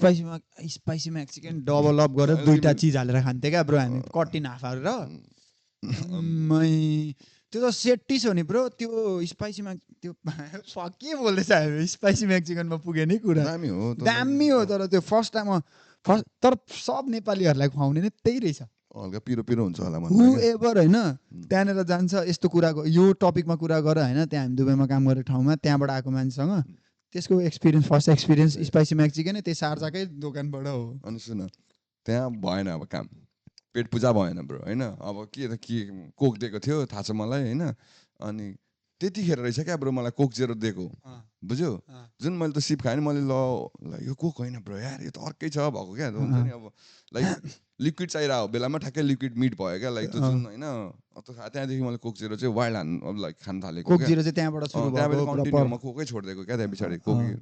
स्पाइसी मैक्सिकन डबल अप गरेर 2टा चिज हालेर खान्थेँ क्या ब्रो हामी कटिन हाफ हालेर त्यो त सेट्टिस हो नि ब्रो त्यो स्पाइसीमा त्यो के बोल्दैछ हामी स्पाइसी मैक्सिकनमा पुगे नि कुरा दामी हो तर त्यो फर्स्ट टाइम तर सब नेपालीहरूलाई खुवाउने नै त्यही रहेछ
हल्का पिरो पिरो हुन्छ होला
एभर होइन त्यहाँनिर जान्छ यस्तो कुराको यो टपिकमा कुरा गर होइन त्यहाँ हामी दुबईमा काम गरेको ठाउँमा त्यहाँबाट आएको मान्छेसँग त्यसको experience first experience spicy Mexican त्यही शारजाकै दोकानबाट हो
अनि सुन त्यहाँ भएन अब काम पेट पूजा भएन ब्रो होइन अब के कोक दिएको थियो थाहा छ मलाई होइन अनि त्यतिखेर रहेछ क्या ब्रो मलाई कोक जेरो दिएको बुझ्यो जुन मैले त सिप खाएँ नि मैले ल यो कोक होइन ब्रो यार यो त अर्कै छ भएको क्या हुन्छ नि अब लाइक लिक्विड चाहिरहेको बेलामा ठ्याक्कै लिक्विड मिट भयो क्या लाइक त्यो जुन होइन त्यहाँदेखि मैले कोक जिरो चाहिँ वाइल्ड अब लाइक खान थालेको
कोक जिरो चाहिँ त्यहाँबाट सुरु भएको
कन्टिन्यू म कोकै छोडिदिएको क्या त्यहाँ पछाडि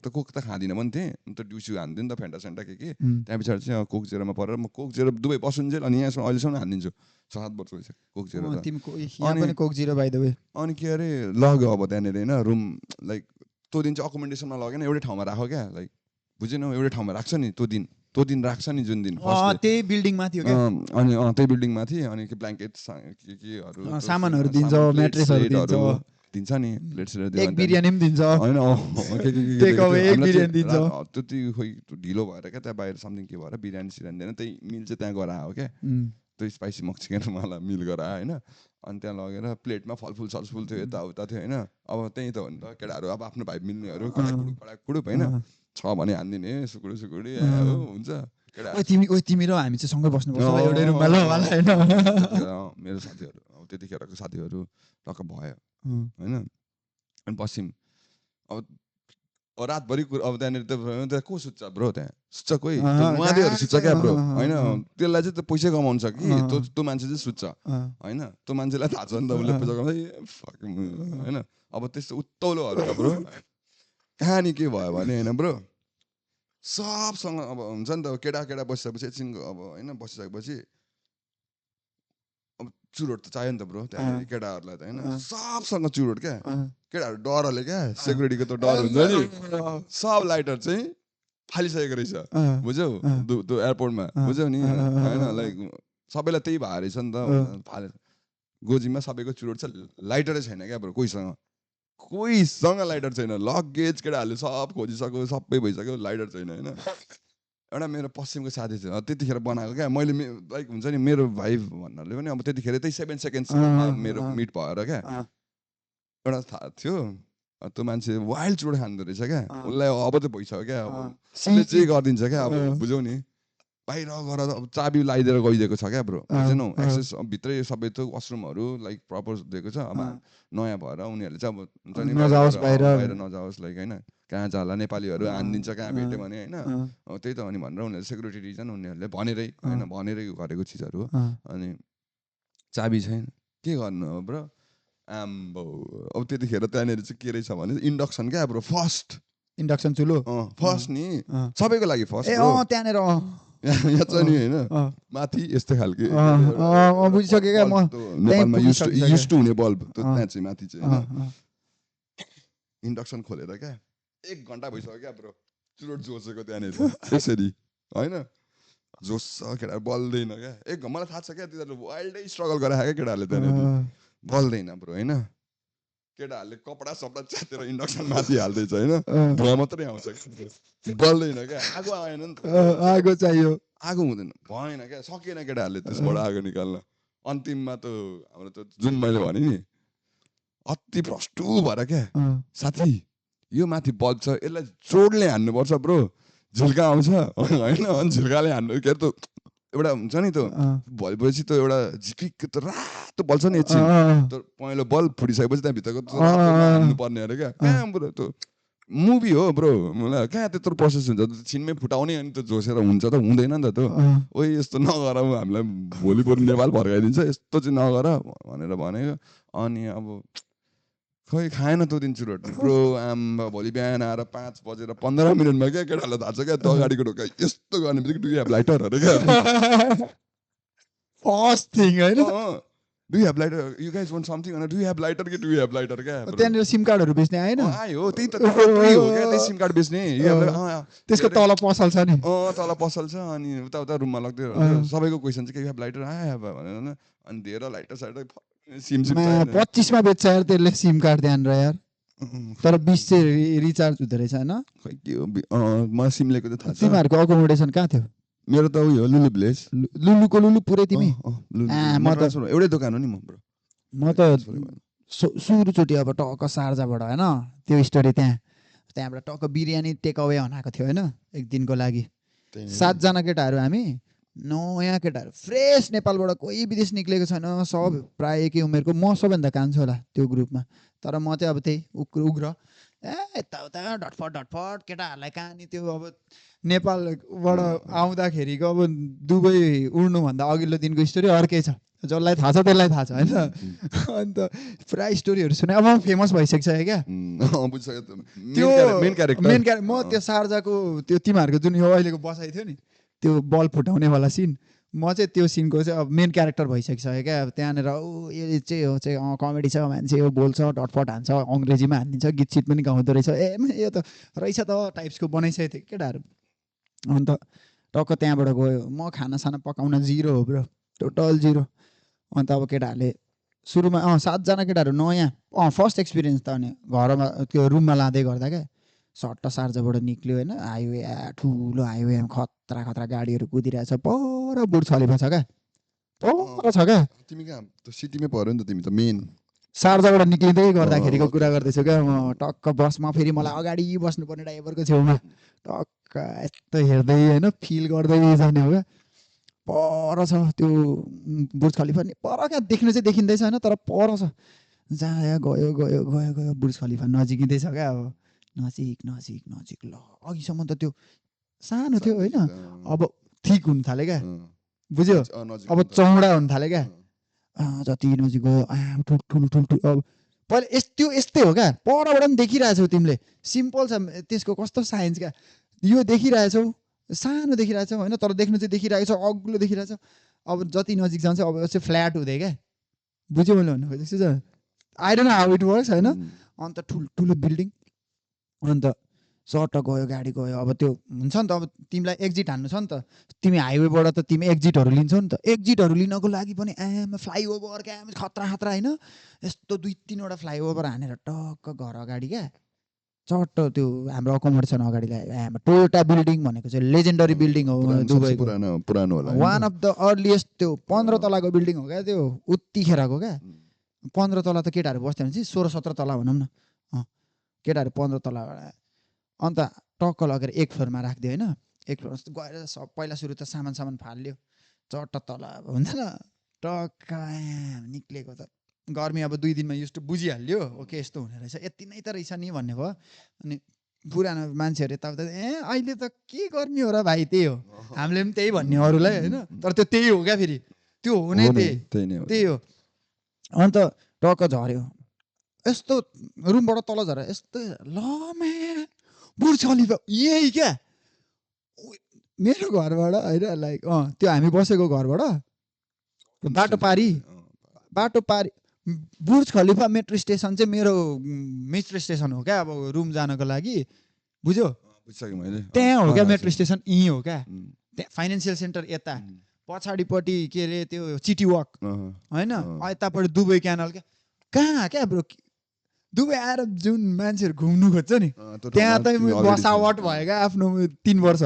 कोक त खाँदिनँ पनि थिएँ अन्त ड्युसु हान्थेँ नि त फेन्टा सेन्टा के त्यहाँ पछाडि चाहिँ कोक जिरोमा परेर म कोक जिरो दुबई बसुन्जेल अनि यहाँसम्म अहिलेसम्म हानिदिन्छु 7 वर्ष भइसक्यो कोक जिरो
पनि Coke zero by the way
अनि के अरे लग्यो अब त्यहाँनिर होइन रुम लाइक त्यो दिन चाहिँ अकोमोडेसनमा लगेन एउटै ठाउँमा राख्यो क्या लाइक बुझेन एउटै ठाउँमा राख्छ नि त्यो दिन राख्छ नि जुन दिन
त्यही बिल्डिङमा थियो क्या
अनि त्यही बिल्डिङमा थिएँ अनि के ब्ल्याङ्केट केहरू
सामानहरू दिन्छ म्याट्रेसहरू
दिन्छ नि प्लेट्सहरू
एक बिरयानी पनि दिन्छ
होइन
टेक अवे एक बिरयानी दिन्छ
त्यति खोइ ढिलो भएर क्या त्यहाँ बाहिर समथिङ के भएर बिरयानी सिरयानी दिएन त्यही मिल चाहिँ त्यहाँ गएर आयो क्या त्यो स्पाइसी मक्सिकन मलाई मिल गएर आयो होइन अनि त्यहाँ लगेर प्लेटमा फलफुल सलफुल थियो यताउता थियो होइन अब त्यही त हो नि त केटाहरू अब आफ्नो भाइ मिल्नेहरू कुडुप होइन छ भने हानिदिने सुकुडी हुन्छ
तिमी र हामी चाहिँ सँगै बस्नुपर्छ एउटै रुममा ल होइन
मेरो साथीहरू अब त्यतिखेरको साथीहरू टक्क भयो होइन अनि बस्यौँ अब रातभरि अब त्यहाँनिर को सुत्छ ब्रो त्यहाँ सुत्छ कोही उहाँदेहरू सुत्छ क्या ब्रो होइन त्यसलाई चाहिँ त्यो पैसै कमाउनु छ कि त्यो मान्छे चाहिँ सुत्छ होइन त्यो मान्छेलाई थाहा छ नि त उसले पैसा कमाउँदै होइन अब त्यस्तो उत्तौलोहरू त ब्रो कहानी के भयो भने होइन ब्रो सबसँग अब हुन्छ नि त केटा बसिसकेपछि एकछिन अब होइन बसिसकेपछि अब चुरोट त चाहियो नि त ब्रो त्यहाँनिर केटाहरूलाई त होइन सबसँग चुरोट क्या केटाहरू डरले क्या सेक्युरिटीको त डर हुन्छ नि सब लाइटर चाहिँ फालिसकेको रहेछ बुझ्यौ त्यो एयरपोर्टमा बुझ्यौ नि होइन लाइक सबैलाई त्यही भएर रहेछ नि त फाले गोजीमा सबैको चुरोट छ लाइटरै छैन क्या ब्रो कोहीसँग लाइटर छैन लगेज केटाहरूले सब खोजिसक्यो सबै भइसक्यो लाइटर छैन होइन एउटा मेरो पश्चिमको साथी थियो त्यतिखेर बनाएको क्या मैले लाइक हुन्छ नि मेरो भाइ भन्नाले पनि अब त्यतिखेर त्यही 7 सेकेन्ड्समा मेरो मिट भएर क्या एउटा थाहा थियो त्यो मान्छे वाइल्ड चुरोट खाँदो रहेछ क्या उसलाई अब त भइसक्यो क्या अब उसले चाहिँ गरिदिन्छ क्या अब बुझ्यौ नि बाहिर गएर अब चाबी लगाइदिएर गइदिएको छ क्या ब्रो बुझेनौ एक्सेस भित्रै सबै त्यो वासरुमहरू लाइक प्रपर दिएको छ अब नयाँ भएर उनीहरूले चाहिँ अब हुन्छ नि बाहिर नजाओस् लाइक होइन कहाँ जाला नेपालीहरू हानिदिन्छ कहाँ भेट्यो भने होइन त्यही त अनि भनेर उनीहरूले सेक्युरिटी रिजन उनीहरूले भनेरै गरेको चिजहरू हो अनि चाबी छैन के गर्नु हो ब्रो आम्बो अब त्यतिखेर त्यहाँनिर चाहिँ के रहेछ भने इन्डक्सन क्या ब्रो फर्स्ट
इन्डक्सन चुलो
फर्स्ट नि सबैको लागि फर्स्ट
त्यहाँनिर
यहाँ चाहिँ नि होइन माथि यस्तै खालके
बुझिसकेँ क्या म
नेपालमा युज टु हुने बल्ब त्यहाँ चाहिँ माथि चाहिँ होइन इन्डक्सन खोलेर क्या 1 घन्टा भइसक्यो क्या ब्रो चुरोट जोसेको त्यहाँनिर यसरी होइन जोस केटाहरू बल्दैन क्या मलाई थाहा छ क्या तिनीहरू वाइल्डै स्ट्रगल गरेर क्या केटाहरूले त्यहाँनिर बल्दैन ब्रो होइन केटाहरूले कपडा सपडा च्यातेर इन्डक्सन माथि हाल्दैछ होइन धुवा मात्रै आउँछ बल्दैन क्या आगो आएन नि त
आगो चाहियो
आगो हुँदैन भएन क्या सकिएन केटाहरूले त्यसबाट आगो निकाल्न अन्तिममा त हाम्रो त जुन मैले भने नि अति प्रष्टु भएर क्या साथी यो माथि बल्ब छ यसलाई जोडले हान्नुपर्छ ब्रो झिल्का आउँछ होइन अनि झिल्काले हान्नु के अरे त एउटा हुन्छ नि त भएपछि त एउटा झिकिक त रातो बल्छ नि एकछिन त पहेँलो बल्ब फुटिसकेपछि त्यहाँभित्रको हान्नु पर्ने अरे क्या कहाँ ब्रो त्यो मुभी हो ब्रो मलाई कहाँ त्यत्रो प्रोसेस हुन्छ छिनमै फुटाउने अनि त जोसेर हुन्छ त हुँदैन नि त त्यो ओ यस्तो नगर हामीलाई भोलि पर्ने नेपाल फर्काइदिन्छ यस्तो चाहिँ नगर भनेर भनेको अनि अब खै खाएन त्यो दिन चुरोट ब्रो आम्बा भोलि बिहान आएर 5:15 क्या केटाहरूलाई थाहा छ क्या त्यो अगाडिको ढोका यस्तो गर्ने बित्तिकै डु यु हेभ लाइटर अरे क्या
फर्स्ट थिङ होइन
do you have lighter you guys want something अनि डु यु हेभ लाइटर कि डु यु हेभ लाइटर क्या
त्यहाँनिर सिम कार्डहरू बेच्ने आएन
आयो त्यही त हो क्या त्यही सिम कार्ड बेच्ने
त्यसको तल पसल छ नि
तल पसल छ अनि उता रुममा लग्दै सबैको क्वेसन चाहिँ के यु हेभ लाइटर आयो भनेर अनि दिएर लाइटर साइटर सिम
25 मा बेच्छ यार त्यसले सिम कार्ड ध्यान र यार तर 20 चाहिँ रिचार्ज हुँदो रहेछ होइन
खै के हो म सिम लिएको त थाहा छ
तिमीहरूको अकोमोडेसन कहाँ थियो
मेरो त उयो लुलु भिलेज
लुलुको पुरै तिमी
म त एउटै दोकान हो नि
म त सुरुचोटि अब टक्क सार्जाबाट होइन त्यो स्टोरी त्यहाँबाट टक्क बिरयानी टेक अवे बनाएको थियो होइन एक दिनको लागि 7 जना केटाहरू हामी नयाँ केटाहरू फ्रेस नेपालबाट कोही विदेश निक्लेको छैन सब प्रायः एकै उमेरको म सबैभन्दा कान्छो होला त्यो ग्रुपमा तर म चाहिँ अब त्यही उग्र यताउता ढटफट केटाहरूलाई कहानी त्यो अब नेपालबाट आउँदाखेरिको अब दुबई उड्नुभन्दा अघिल्लो दिनको स्टोरी अर्कै छ, जसलाई थाहा छ त्यसलाई थाहा छ होइन। अन्त पुरा स्टोरीहरू सुने, अब फेमस भइसकिसक्यो क्या त्यो
मेन क्यारेक्टर।
म त्यो शारजाको त्यो तिमीहरूको जुन यो अहिलेको बसाइ थियो नि त्यो बल फुटाउनेवाला सिन, म चाहिँ त्यो सिनको चाहिँ अब मेन क्यारेक्टर भइसकिसक्यो क्या। अब त्यहाँनिर यो चाहिँ हो चाहिँ कमेडी छ, मान्छे यो बोल्छ डटफट हान्छ, अङ्ग्रेजीमा हानिदिन्छ, गीत सिट पनि गाउँदो रहेछ, यो त रहेछ त टाइप्सको बनाइसकेको थियो केटाहरू। अन्त टक्क त्यहाँबाट गयो, म खानासाना पकाउन जिरो हो ब्रो, टोटल जिरो। अन्त अब केटाहरूले सुरुमा 7जना केटाहरू नयाँ फर्स्ट एक्सपिरियन्स त, अनि घरमा त्यो रुममा लाँदै गर्दा क्या सट्ट शारजाबाट निक्ल्यो होइन, हाइवे ठुलो हाइवे खतरा खतरा गाडीहरू कुदिरहेछ, पर बुर्ज खलिफा छ क्या, पर छ क्या।
तिमी कहाँ त सिटीमै पर्यो नि त, तिमी त मेन
शारजाबाट निक्लिँदै गर्दाखेरिको कुरा गर्दैछु क्या म। टक्क बसमा फेरि मलाई अगाडि बस्नुपर्ने ड्राइभरको छेउमा टक्क यस्तो हेर्दै होइन फिल गर्दै जाने हो क्या। पर छ त्यो बुर्ज खलिफा नि, पर क्या देख्नु चाहिँ देखिँदैछ होइन, तर पर छ। जहाँ गयो गयो गयो गयो बुर्ज खलिफा नजिकिँदैछ क्या, अब नजिक नजिक नजिक ल अघिसम्म त त्यो सानो थियो होइन, अब ठिक हुन थाल्यो क्या, बुझ्यो, अब चौडा हुन थाल्यो क्या। जति नजिक गयो ठुल ठुल ठुल अब पहिला यस्तै हो क्या, परबाट पनि देखिरहेछौ तिमीले, सिम्पल छ त्यसको कस्तो साइन्स क्या, यो देखिरहेछौ सानो देखिरहेछौ होइन, तर देख्नु चाहिँ देखिरहेको छ अग्लो देखिरहेछ। अब जति नजिक जान्छ अब चाहिँ फ्ल्याट हुँदै क्या, बुझ्यो मैले भन्नु खोजेको छु। I don't know how it works होइन। अन्त ठुल्ठुलो बिल्डिङ, अन्त सट्ट गयो गाडी गयो, अब त्यो हुन्छ नि त, अब तिमीलाई एक्जिट हान्नु छ नि त, तिमी हाइवेबाट त तिमी एक्जिटहरू लिन्छौ नि त, एक्जिटहरू लिनको लागि पनि फ्लाइओभर क्या खतरा खतरा होइन, यस्तो 2-3वटा फ्लाइओभर हानेर टक्क घर अगाडि क्या चट्ट त्यो हाम्रो अकोमोडेसन अगाडिलाई टोयोटा बिल्डिङ भनेको चाहिँ लेजेन्डरी बिल्डिङ हो दुबईको, वान अफ द अर्लिएस्ट, त्यो 15 तलाको बिल्डिङ हो क्या त्यो उतिखेरको क्या। 15 तला त केटाहरू बस्थ्यो भने चाहिँ 16-17 तला भनौँ न, केटाहरू 15 तलाबाट। अन्त टक्क लगेर 1 फ्लोरमा राखिदियो होइन, 1 फ्लोर गएर पहिला सुरु त सामान फाल्यो, चट्ट तल अब हुँदैन टक्क निक्लेको त गर्मी अब 2 दिनमा यस्तो बुझिहाल्यो, ओके यस्तो हुने रहेछ, यति नै त रहेछ नि भन्ने भयो। अनि पुरानो मान्छेहरू यताउता अहिले त के गर्मी हो र भाइ, त्यही हो हामीले पनि त्यही भन्ने अरूलाई होइन, तर त्यो त्यही हो क्या, फेरि त्यो हो नै त्यही हो। अन्त टक्क झऱ्यो यस्तो रुमबाट तल झऱ्यो यस्तो ल बुर्ज खलिफा यही क्या मेरो घरबाट होइन, लाइक त्यो हामी बसेको घरबाट बाटो पारी बुर्ज खलिफा मेट्रो स्टेसन चाहिँ मेरो मेट्रो स्टेसन हो क्या, अब रुम जानको लागि, बुझ्यो, त्यहाँ हो क्या मेट्रो स्टेसन, यहीँ हो क्या, त्यहाँ फाइनेन्सियल सेन्टर यता पछाडिपट्टि के अरे त्यो सिटी वक होइन, यतापट्टि दुबई क्यानल क्या, कहाँ क्या ब्रो दुबई आएर जुन मान्छेहरू घुम्नु खोज्छ नि त्यहाँ त बसावट भयो क्या आफ्नो 3 वर्ष।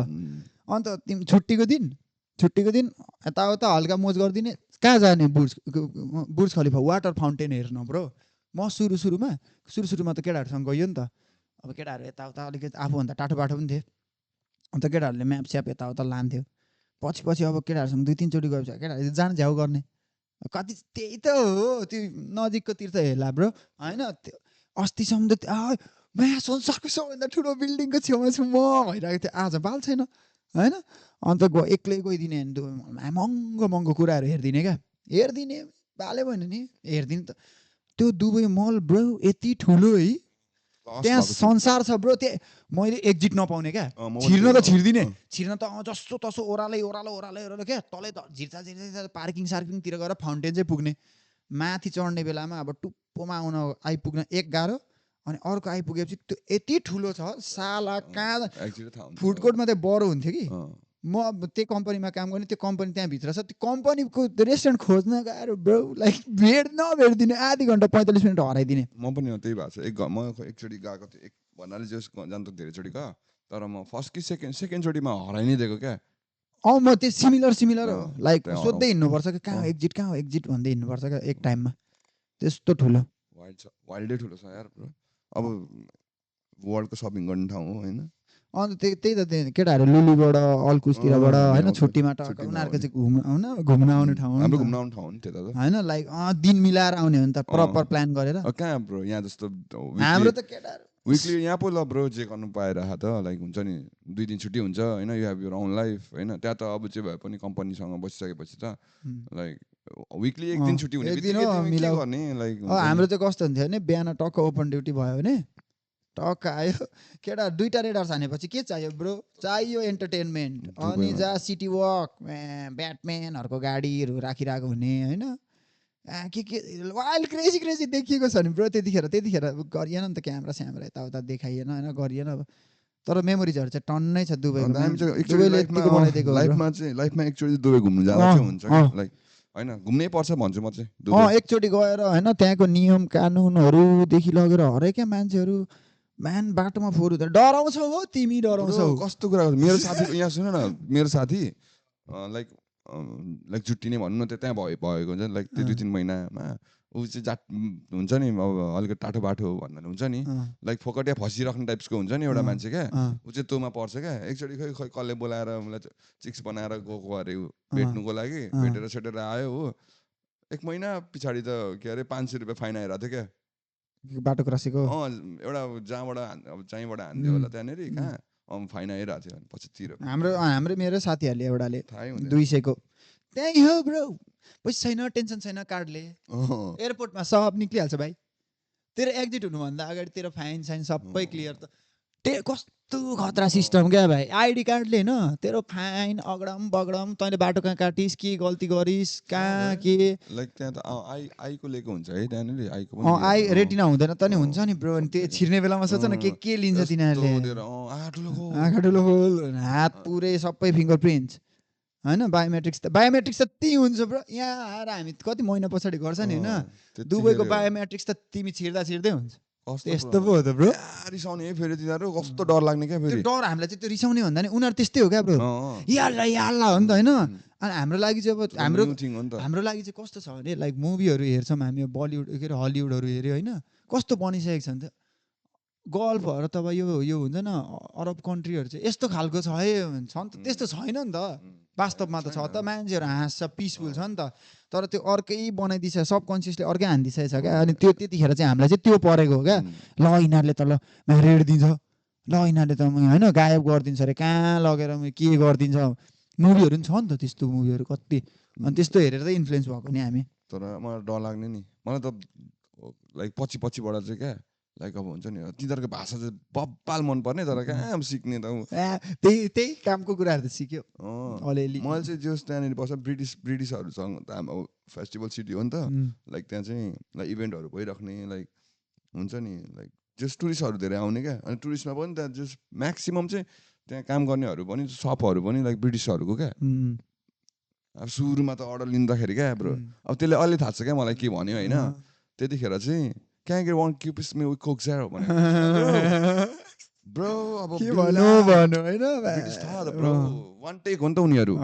अन्त तिमी छुट्टीको दिन यताउता हल्का मोज गरिदिने, कहाँ जाने बुर्ज खलिफा वाटर फाउन्टेन हेर्न ब्रो। म सुरुमा त केटाहरूसँग गयो नि त, अब केटाहरू यताउता अलिकति आफूभन्दा टाठो बाटो पनि थियो, अन्त केटाहरूले म्याप स्याप यताउता लान्थ्यो, पछि अब केटाहरूसँग 2-3 चोटि गएपछि केटाहरूले जान झ्याउ गर्ने, कति त्यही त हो त्यो नजिकको तीर्थ हेर्ला ब्रो होइन। त्यो अस्तिसम्म त नयाँ संसारको सबैभन्दा ठुलो बिल्डिङको छेउमा छु म भइरहेको थियो, आज बाल छैन होइन। अन्त एक्लै गइदिने महँगो कुराहरू हेरिदिने क्या, हेरिदिने बाले भयो नि हेरिदिने त। त्यो दुबई मल ब्रो यति ठुलो है, त्यहाँ संसार छ ब्रो, त्यहाँ मैले एक्जिट नपाउने क्या, छिर्न त छिर्दिने, छिर्न त जस्तो तसो ओह्रालै क्या, तलै त झिर्चा पार्किङ सार्किङतिर गएर फाउन्टेन चाहिँ पुग्ने, माथि चढ्ने बेलामा अब टुप्पोमा आइपुग्न एक गाह्रो, अनि अर्को आइपुगेपछि त्यो यति ठुलो छ साला, कहाँ फुड कोर्टमा चाहिँ बरो हुन्थ्यो कि, म त्यही कम्पनीमा काम गर्ने, त्यो कम्पनी त्यहाँभित्र छ, त्यो कम्पनीको रेस्टुरेन्ट खोज्न गाह्रो ब्रो, लाइक नभेट्दिने आधी घन्टा 45 मिनट हराइदिने।
म पनि त्यही भएको छ, म एकचोटि गएको थिएँ, भन्नाले जस जान त धेरैचोटि गयो, तर म फर्स्ट कि सेकेन्डचोटिमा हराइ नै दिएको क्या।
म त्यो सिमिलर हो, लाइक सोध्दै हिँड्नुपर्छ कि कहाँ एक्जिट भन्दै हिँड्नुपर्छ क्या एक टाइममा, त्यस्तो ठुलो
वाइल्डै ठुलो छ यार ब्रो। अब वर्ल्डको सपिङ गर्ने ठाउँ हो होइन।
अन्त त्यही त केटाहरू लुलुबाट अल्कुसतिरबाट होइन छुट्टीमा टक्क उनीहरूको चाहिँ घुम्न आउने ठाउँ होइन, लाइक दिन मिलाएर आउने हो नि त, प्रपर प्लान गरेर।
कहाँ ब्रो यहाँ जस्तो
हाम्रो त केटाहरू
विकली यहाँ पो ल ब्रो जे गर्नु पाएर त लाइक हुन्छ नि 2 दिन छुट्टी हुन्छ होइन you have your own life होइन त्यहाँ त अब जे भए पनि कम्पनीसँग बसिसकेपछि त लाइक विकली एक दिन छुट्टी हुने
एक दिन
बित्तिकै
हो,
तिमी के
मिलाऊ।
गर्ने लाइक
हाम्रो चाहिँ कस्तो हुन्थ्यो भने बिहान टक्क ओपन ड्युटी भयो भने टक्क आयो केटा 2टा रेडर छानेपछि के चाहियो ब्रो चाहियो एन्टरटेनमेन्ट अनि जहाँ सिटी वक ब्याटम्यानहरूको गाडीहरू राखिरहेको हुने होइन के वाइल्ड क्रेजी क्रेजी देखिएको छ नि ब्रो त्यतिखेर गरिएन नि त क्यामेरा स्यामेरा यताउता देखाइएन होइन गरिएन अब तर मेमोरिजहरू चाहिँ टन्नै छ दुबईले यतिको बनाइदिएको हो
लाइफमा चाहिँ लाइफमा एकचोटि दुबई घुम्नु जाँदा चाहिँ हुन्छ कि लाइक होइन घुम्नै पर्छ भन्छु म चाहिँ दुबई
एकचोटि गएर होइन त्यहाँको नियम कानुनहरूदेखि लगेर हरेकै मान्छेहरू म्यान बाटोमा फोहोर हुँदैन डराउँछौ हो तिमी डराउँछौ
कस्तो कुरा मेरो साथी यहाँ सुन न मेरो साथी लाइक लाइक छुट्टी नै भन्नु न त्यहाँ भएको हुन्छ लाइक त्यो 2-3 महिनामा ऊ चाहिँ जाट हुन्छ नि अब अलिकति टाठो बाठो भन्नाले हुन्छ नि लाइक फोकटिया फसिराख्ने टाइप्सको हुन्छ नि एउटा मान्छे क्या ऊ चाहिँ तँमा पर्छ क्या एकचोटि खै कसले बोलाएर मलाई चिक्स बनाएर गएको अरे भेट्नुको लागि भेटेर सेटेर आयो हो 1 महिना पछाडि त के अरे 500 रुपियाँ फाइन आइरहेको थियो क्या
बाटो क्रसेको
एउटा जहाँबाट अब चाहिँबाट हान्थ्यो होला त्यहाँनिर कहाँ फाइन आइरहेको थियो पछितिर
हाम्रो मेरो साथीहरूले एउटाले 200 को त्यही हो ब्रो पैसा छैन टेन्सन छैन कार्डले एयरपोर्टमा सब निक्लिहाल्छ भाइ तेरो एक्जिट हुनुभन्दा अगाडि तेरो फाइन साइन सबै क्लियर त कस्तो खतरा सिस्टम क्या भाइ आइडी कार्डले होइन तेरो फाइन अगडम बगडम तैँले बाटो कहाँ काटिस् के गल्ती गरिस् कहाँ के
लाइक त्यहाँ त आईको लिएको हुन्छ है त्यहाँनिर आईको
आई रेटिना हुँदैन त नि हुन्छ नि ब्रो अनि त्यो छिर्ने बेलामा सोच न के लिन्छ तिनीहरूले आँखा ठुलो खोल हात पुरै सबै फिङ्गर प्रिन्ट होइन बायोमेट्रिक्स त त्यही हुन्छ ब्रो यहाँ आएर हामी कति महिना पछाडि गर्छ नि होइन दुबईको बायोमेट्रिक्स त तिमी छिर्दै हुन्छ यस्तो पो हो त ब्रो
रिसाउने फेरि तिनीहरू कस्तो डर लाग्ने क्या फेरि
डर हामीलाई चाहिँ त्यो रिसाउने भन्दा नि उनीहरू त्यस्तै हो क्या ब्रो याल्ला हो नि त होइन अनि हाम्रो लागि चाहिँ अब हाम्रो लागि चाहिँ कस्तो छ भने लाइक मुभीहरू हेर्छौँ हामी बलिउड के अरे हलिउडहरू हेऱ्यो होइन कस्तो बनिसकेको छ नि त गल्फहरू त अब यो हुन्छ न अरब कन्ट्रीहरू चाहिँ यस्तो खालको छ है छ नि त त्यस्तो छैन नि त वास्तवमा त छ त मान्छेहरू हाँस्छ पिसफुल छ नि त तर त्यो अर्कै बनाइदिन्छ सबकन्सियसले अर्कै हानिदिइसकेको छ क्या अनि त्यो त्यतिखेर चाहिँ हामीलाई चाहिँ त्यो परेको हो क्या ल यिनीहरूले त ल रेड दिन्छ ल यिनीहरूले त होइन गायब गरिदिन्छ अरे कहाँ लगेर के गरिदिन्छ मुभीहरू पनि छ नि त त्यस्तो मुभीहरू कति अनि त्यस्तो हेरेर त इन्फ्लुएन्स भएको नि हामी
तर मलाई डर लाग्ने नि मलाई त लाइक पछिबाट चाहिँ क्या लाइक अब हुन्छ नि तिनीहरूको भाषा चाहिँ बब्बाल मनपर्ने तर कहाँ सिक्ने त
त्यही कामको कुराहरू त सिक्यो अलिअलि
मैले चाहिँ जस त्यहाँनिर बस्छ ब्रिटिसहरूसँग त अब फेस्टिभल सिटी हो नि त लाइक त्यहाँ चाहिँ लाइक इभेन्टहरू भइराख्ने लाइक हुन्छ नि लाइक जस टुरिस्टहरू धेरै आउने क्या अनि टुरिस्टमा पनि त्यहाँ जस म्याक्सिमम् चाहिँ त्यहाँ काम गर्नेहरू पनि सपहरू पनि लाइक ब्रिटिसहरूको क्या अब सुरुमा त अर्डर लिँदाखेरि क्या ब्रो अब त्यसले अलि थाहा छ क्या मलाई के भन्यो होइन त्यतिखेर चाहिँ Can I get 1 Cupid's meal with Coke Zero? Bro, अब
के भन्नु हैन
British थाहा bro. One take हो नि त उनीहरू.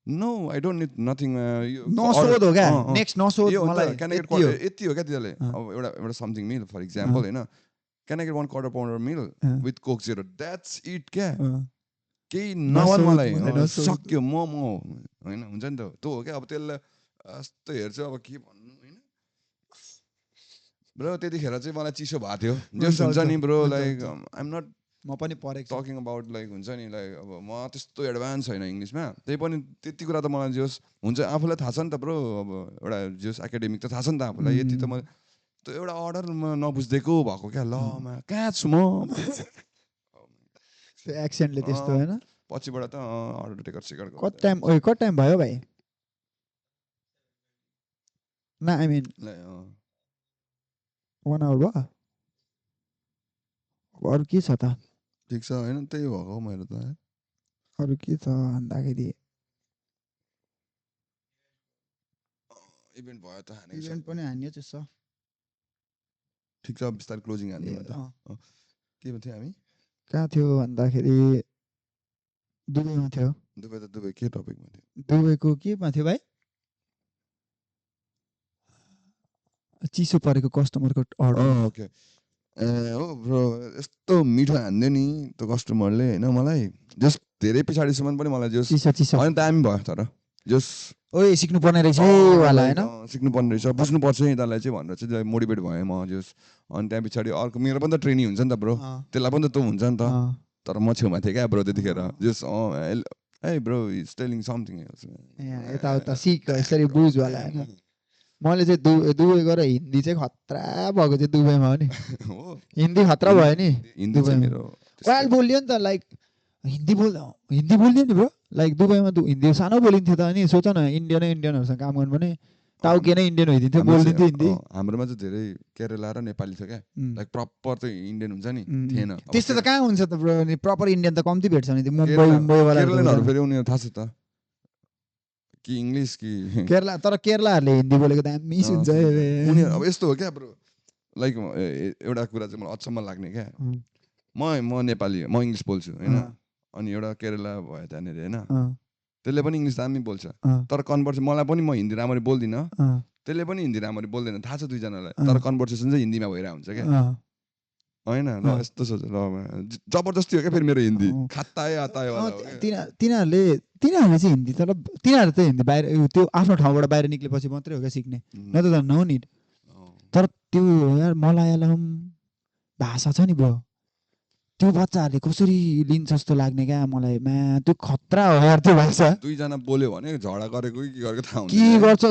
No, I don't need nothing.
नसोध हो क्या नेक्स्ट नसोध मलाई
यति हो क्या त्यसले अब एउटा समथिङ मिल फर इक्जाम्पल हैन Can I get 1 quarter pounder meal with Coke Zero? That's it क्या केही नभन मलाई सक्यो मोमो हैन हुन्छ नि त त्यो हो क्या अब त्यसले यस्तो हेर्छ अब के भन्नु हैन ब्रो त्यतिखेर चाहिँ मलाई चिसो भएको थियो जस हुन्छ नि bro like I am not
म पनि परेको
टकिङ अबाउट लाइक हुन्छ नि लाइक अब म त्यस्तो एडभान्स छैन इङ्ग्लिसमा त्यही पनि त्यति कुरा त मलाई जोस् हुन्छ आफूलाई थाहा छ नि त ब्रो अब एउटा जोस् एकाडेमिक त थाहा छ नि त आफूलाई यति त म त्यो एउटा अर्डर म नबुझ्दैको भएको क्या ल म कहाँ छु म
त्यो एक्सेन्टले त्यस्तो हैन
पछिबाट त अर्डर टेकर सिकर
कति टाइम भयो भाइ न आई मिन 1 आवर भयो अरू के छ त
ठिक छ हैन त्यही भएको मेरो त
अरू के छ भन्दाखेरि
इभेन्ट भयो त हाने
इभेन्ट पनि हान्यो छ
ठिक छ बिस्तारै क्लोजिङ हान्ने त के थियो हामी
कहाँ थियो भन्दाखेरि दुबईमा थियो
दुबई के टपिकमा थियो
दुबईको केमा थियो भाइ चिसो परेको कस्टमरको अर्डर
ओके हो ब्रो यस्तो मिठो हान्दियो नि त्यो कस्टमरले हैन मलाई जस्ट धेरै पछाडिसम्म पनि मलाई जस्ट
चिसो
हैन दामी भयो तर जस
ओए सिक्नु पर्ने रहेछ है वाला हैन
सिक्नु पर्ने रहेछ बुझ्नुपर्छ यिनीहरूलाई चाहिँ भनेर चाहिँ मोटिभेट भएँ म जस अनि त्यहाँ पछाडि अर्को मेरो पनि त ट्रेनिङ हुन्छ नि त ब्रो त्यसलाई पनि त हुन्छ नि त तर म छेउमा थिएँ क्या ब्रो त्यतिखेर जस ए ब्रो इज टेलिङ समथिङ
यताउता सिक यसरी बुझ वाला हैन मैले चाहिँ दुबई गएर हिन्दी चाहिँ खतरा भएको चाहिँ दुबईमा हो नि हिन्दी खतरा भयो नि
हिन्दी चाहिँ मेरो
वाल बोल्यो नि त लाइक हिन्दी बोल्यो नि ब्रो लाइक दुबईमा हिन्दी सानो बोलिन्थ्यो त अनि सोच न इन्डियनहरूसँग काम गर्नु भने टाउके नै इन्डियन भइदिन्थ्यो बोलिदिन्थ्यो हिन्दी
हाम्रोमा चाहिँ धेरै केरला र नेपाली छ क्या लाइक प्रपर चाहिँ इन्डियन हुन्छ नि थिएन
त्यस्तो त कहाँ हुन्छ त ब्रो प्रपर इन्डियन त कम्ती भेट्छ नि मुम्बई वाला
केरलाहरू फेरि उनीहरू थाहा छ त कि इङ्ग्लिस कि
केरला तर केरलाहरूले हिन्दी बोलेको त मिस हुन्छ
उनीहरू अब यस्तो हो क्या ब्रो लाइक एउटा कुरा चाहिँ मलाई अचम्म लाग्ने क्या म नेपाली म इङ्ग्लिस बोल्छु होइन अनि एउटा केरला भयो त्यहाँनिर होइन त्यसले पनि इङ्ग्लिस दामी बोल्छ तर कन्भर्सेसन मलाई पनि म हिन्दी राम्ररी बोल्दिनँ त्यसले पनि हिन्दी राम्ररी बोल्दैन थाहा छ दुईजनालाई तर कन्भर्सेसन चाहिँ हिन्दीमा भइरहेको हुन्छ क्या होइन ल यस्तो सोच ल जबरजस्ती हो क्या फेरि मेरो हिन्दी खाताए आताए
तिनीहरूले चाहिँ हिन्दी तर तिनीहरू त हिन्दी बाहिर त्यो आफ्नो ठाउँबाट बाहिर निक्लेपछि मात्रै हो क्या सिक्ने न त नो निड तर त्यो यार मलयालम भाषा छ नि ब्रो त्यो बच्चाहरूले कसरी लिन्छ जस्तो लाग्ने क्या मलाई त्यो खतरा हो यार त्यो भाषा
दुईजना बोल्यो भने झगडा गरेको के गरेको थाहा हुन्छ
के गर्छ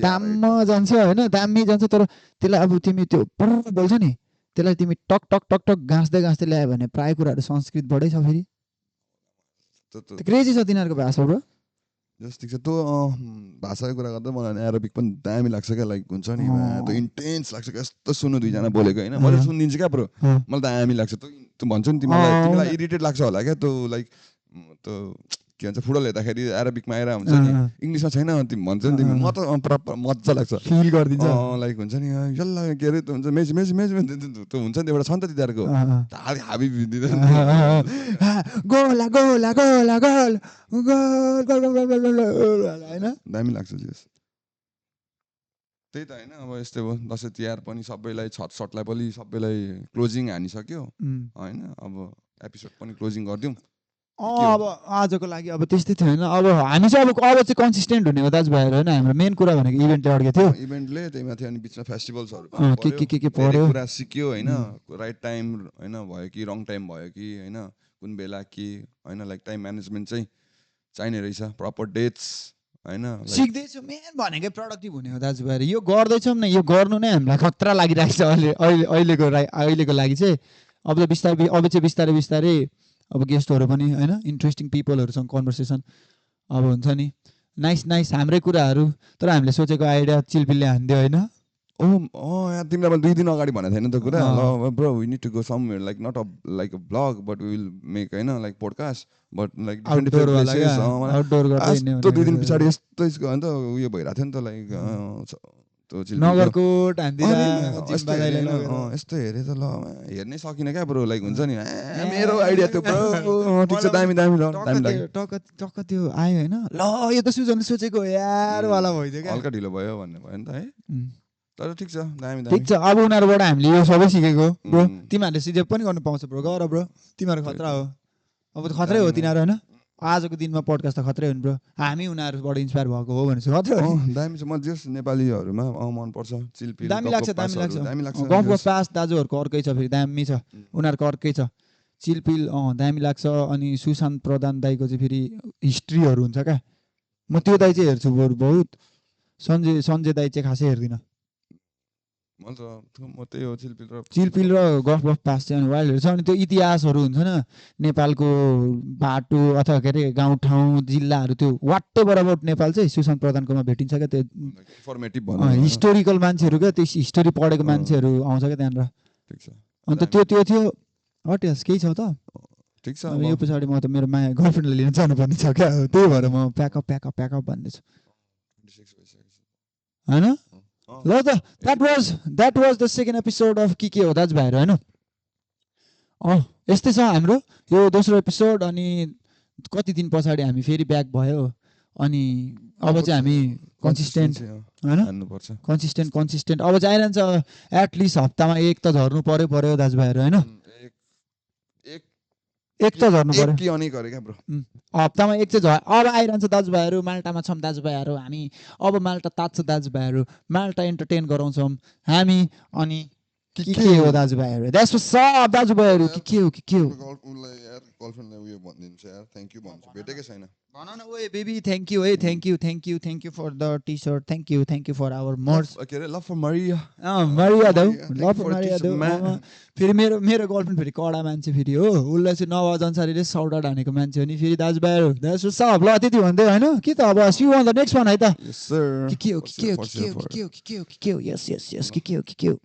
दाममा जान्छ होइन दामी जान्छ तर त्यसलाई अब तिमी त्यो पुरा बोल्छ नि त्यसलाई तिमी टक टक टक टक गाँस्दै ल्यायो भने प्राय कुराहरू संस्कृतबाटै छ फेरि क्रेजी छ तिनीहरूको भाषा ब्रो
जस्तो छ त्यो भाषाको कुरा गर्दा मलाई एरोबिक पनि दामी लाग्छ क्या लाइक हुन्छ नि त्यो इन्टेन्स लाग्छ क्या यस्तो सुन्नु दुईजना बोलेको होइन मैले सुनिदिन्छु क्या ब्रो मलाई दामी लाग्छ त्यो भन्छ नि तिमीलाई इरिटेट लाग्छ होला क्या त्यो लाइक त्यो के भन्छ फुटबल हेर्दाखेरि एरोबिकमा आएर हुन्छ नि इङ्ग्लिसमा छैन तिमी भन्छ नि तिमी म त मजा लाग्छ
फिल गरिदिन्छ
लाइक हुन्छ नि यसलाई के अरे त्यो हुन्छ मेज त्यो हुन्छ नि एउटा छ नि त तिनीहरूको हाबी
गोला गोला गोला गोल होइन
दामी लाग्छ त्यही त होइन अब यस्तै हो दसैँ तिहार पनि सबैलाई छटसटलाई पनि सबैलाई क्लोजिङ हानिसक्यो होइन अब एपिसोड पनि क्लोजिङ गरिदिउँ
अब आजको लागि अब त्यस्तै थियो होइन अब हामी चाहिँ अब चाहिँ कन्सिस्टेन्ट हुने हो दाजुभाइहरू होइन हाम्रो मेन कुरा भनेको इभेन्टले अड्केको थियो
इभेन्टले त्यही माथि अनि बिचमा फेस्टिभल्सहरू
के पर्यो
कुरा सिक्यो होइन राइट टाइम होइन भयो कि रङ टाइम भयो कि होइन कुन बेला के होइन लाइक टाइम म्यानेजमेन्ट चाहिँ चाहिने रहेछ प्रपर डेट्स होइन
सिक्दैछु मेन भनेकै प्रोडक्टिभ हुने हो दाजुभाइहरू यो गर्दैछौँ न यो गर्नु नै हामीलाई खतरा लागिरहेको छ अहिलेको लागि चाहिँ अब चाहिँ बिस्तारै अब गेस्टहरू पनि होइन इन्ट्रेस्टिङ पिपलहरूसँग कन्भर्सेसन अब हुन्छ नि नाइस हाम्रै कुराहरू तर हामीले सोचेको आइडिया चिलपिलले हानिदियो होइन
तिमीलाई 2 दिन अगाडि भनेको थिएन त कुरा ल bro we need to go somewhere like not like a vlog but we will make होइन लाइक पोडकास्ट बट लाइक त्यो 2 दिन पछाडि यस्तो अन्त उयो भइरहेको थियो नि त लाइक
नगरकोट
यस्तो हेरेँ त ल हेर्नै सकिनँ क्या ब्रो लाइक हुन्छ नि मेरो आइडिया थियो ब्रो ठिक छ दामी
टक्क त्यो आयो होइन ल यो त सुजनले सोचेको यार वाला भइदियो क्या
हल्का ढिलो भयो भन्ने भयो नि त है तर ठिक छ दामी
ठिक छ अब उनीहरूबाट हामीले यो सबै सिकेको ब्रो तिमीहरूले सिजेप पनि गर्नु पाउँछ ब्रो गर ब्रो तिमीहरू खतरा हो अब त खतरै हो तिनीहरू होइन आजको दिनमा पडकास्ट त खतरै हो नि ब्रो हामी उनीहरूबाट इन्सपायर भएको हो भने चाहिँ खतरै हो
दामी छ म जस नेपालीहरूमा मनपर्छ चिलपिल
दामी लाग्छ गफ पास दाजुहरूको अर्कै छ फेरि दामी छ उनीहरूको अर्कै छ चिलपिल दामी लाग्छ अनि सुशान्त प्रधान दाईको चाहिँ फेरि हिस्ट्रीहरू हुन्छ क्या म त्यो दाई चाहिँ हेर्छु बहुत सञ्जय दाई चाहिँ खासै हेर्दिनँ चिलपिल र गफ पास चाहिँ अनि वाइल्डहरू छ अनि त्यो इतिहासहरू हुन्छ न नेपालको बाटो अथवा के अरे गाउँठाउँ जिल्लाहरू त्यो वाट्टै बराबर नेपाल चाहिँ सुशान्त प्रधानकोमा भेटिन्छ क्या त्यो हिस्टोरिकल मान्छेहरू क्या त्यो हिस्टोरी पढेको मान्छेहरू आउँछ क्या त्यहाँनिर अन्त त्यो थियो हटेस केही छ त
ठिक छ
यो पछाडि म त मेरो माया गर्लफ्रेन्डलाई लिन जानुपर्ने छ क्या त्यही भएर म प्याकअप भन्दैछु होइन ल त that was the second episode of के हो दाजुभाइहरू होइन यस्तै छ हाम्रो यो दोस्रो एपिसोड अनि कति दिन पछाडि हामी फेरि ब्याक भयो अनि अब चाहिँ हामी कन्सिस्टेन्ट होइन कन्सिस्टेन्ट अब चाहिँ आइरहन्छ एटलिस्ट हप्तामा एक त झर्नु पर्यो दाजुभाइहरू होइन एक त झर्नु पर्यो
एक कि अनेक अरे क्या ब्रो
हप्तामा एक चाहिँ झर्यो अब आइरहन्छ दाजुभाइहरू माल्टामा छौँ दाजुभाइहरू हामी अब माल्टा तात्छ दाजुभाइहरू माल्टा एन्टरटेन गराउँछौँ हामी अनि के हो दाजुभाइहरू द्याट्स सब दाजुभाइहरू के हो
उसलाई यार गर्लफ्रेन्डलाई उयो भनिदिन्छ यार थ्याङ्क यू भन्छु भेटेकै छैन
भन न ओए बेबी थ्याङ्क यू है thank you for the t-shirt thank you for our मर्स
के अरे लभ फर मरिया
मरिया दाउ
Thank
लभ
you for
मरिया
this
दाउ
man.
फेरि मेरो गर्लफ्रेन्ड फेरि कडा मान्छे फेरि हो उसलाई चाहिँ नवाज अन्सारीले साउट हानेको मान्छे हो नि फेरि दाजुभाइहरू द्याट्स सब ल त्यति भन्दै होइन के त अब see you on the next one है त
yes sir
के हो यस के हो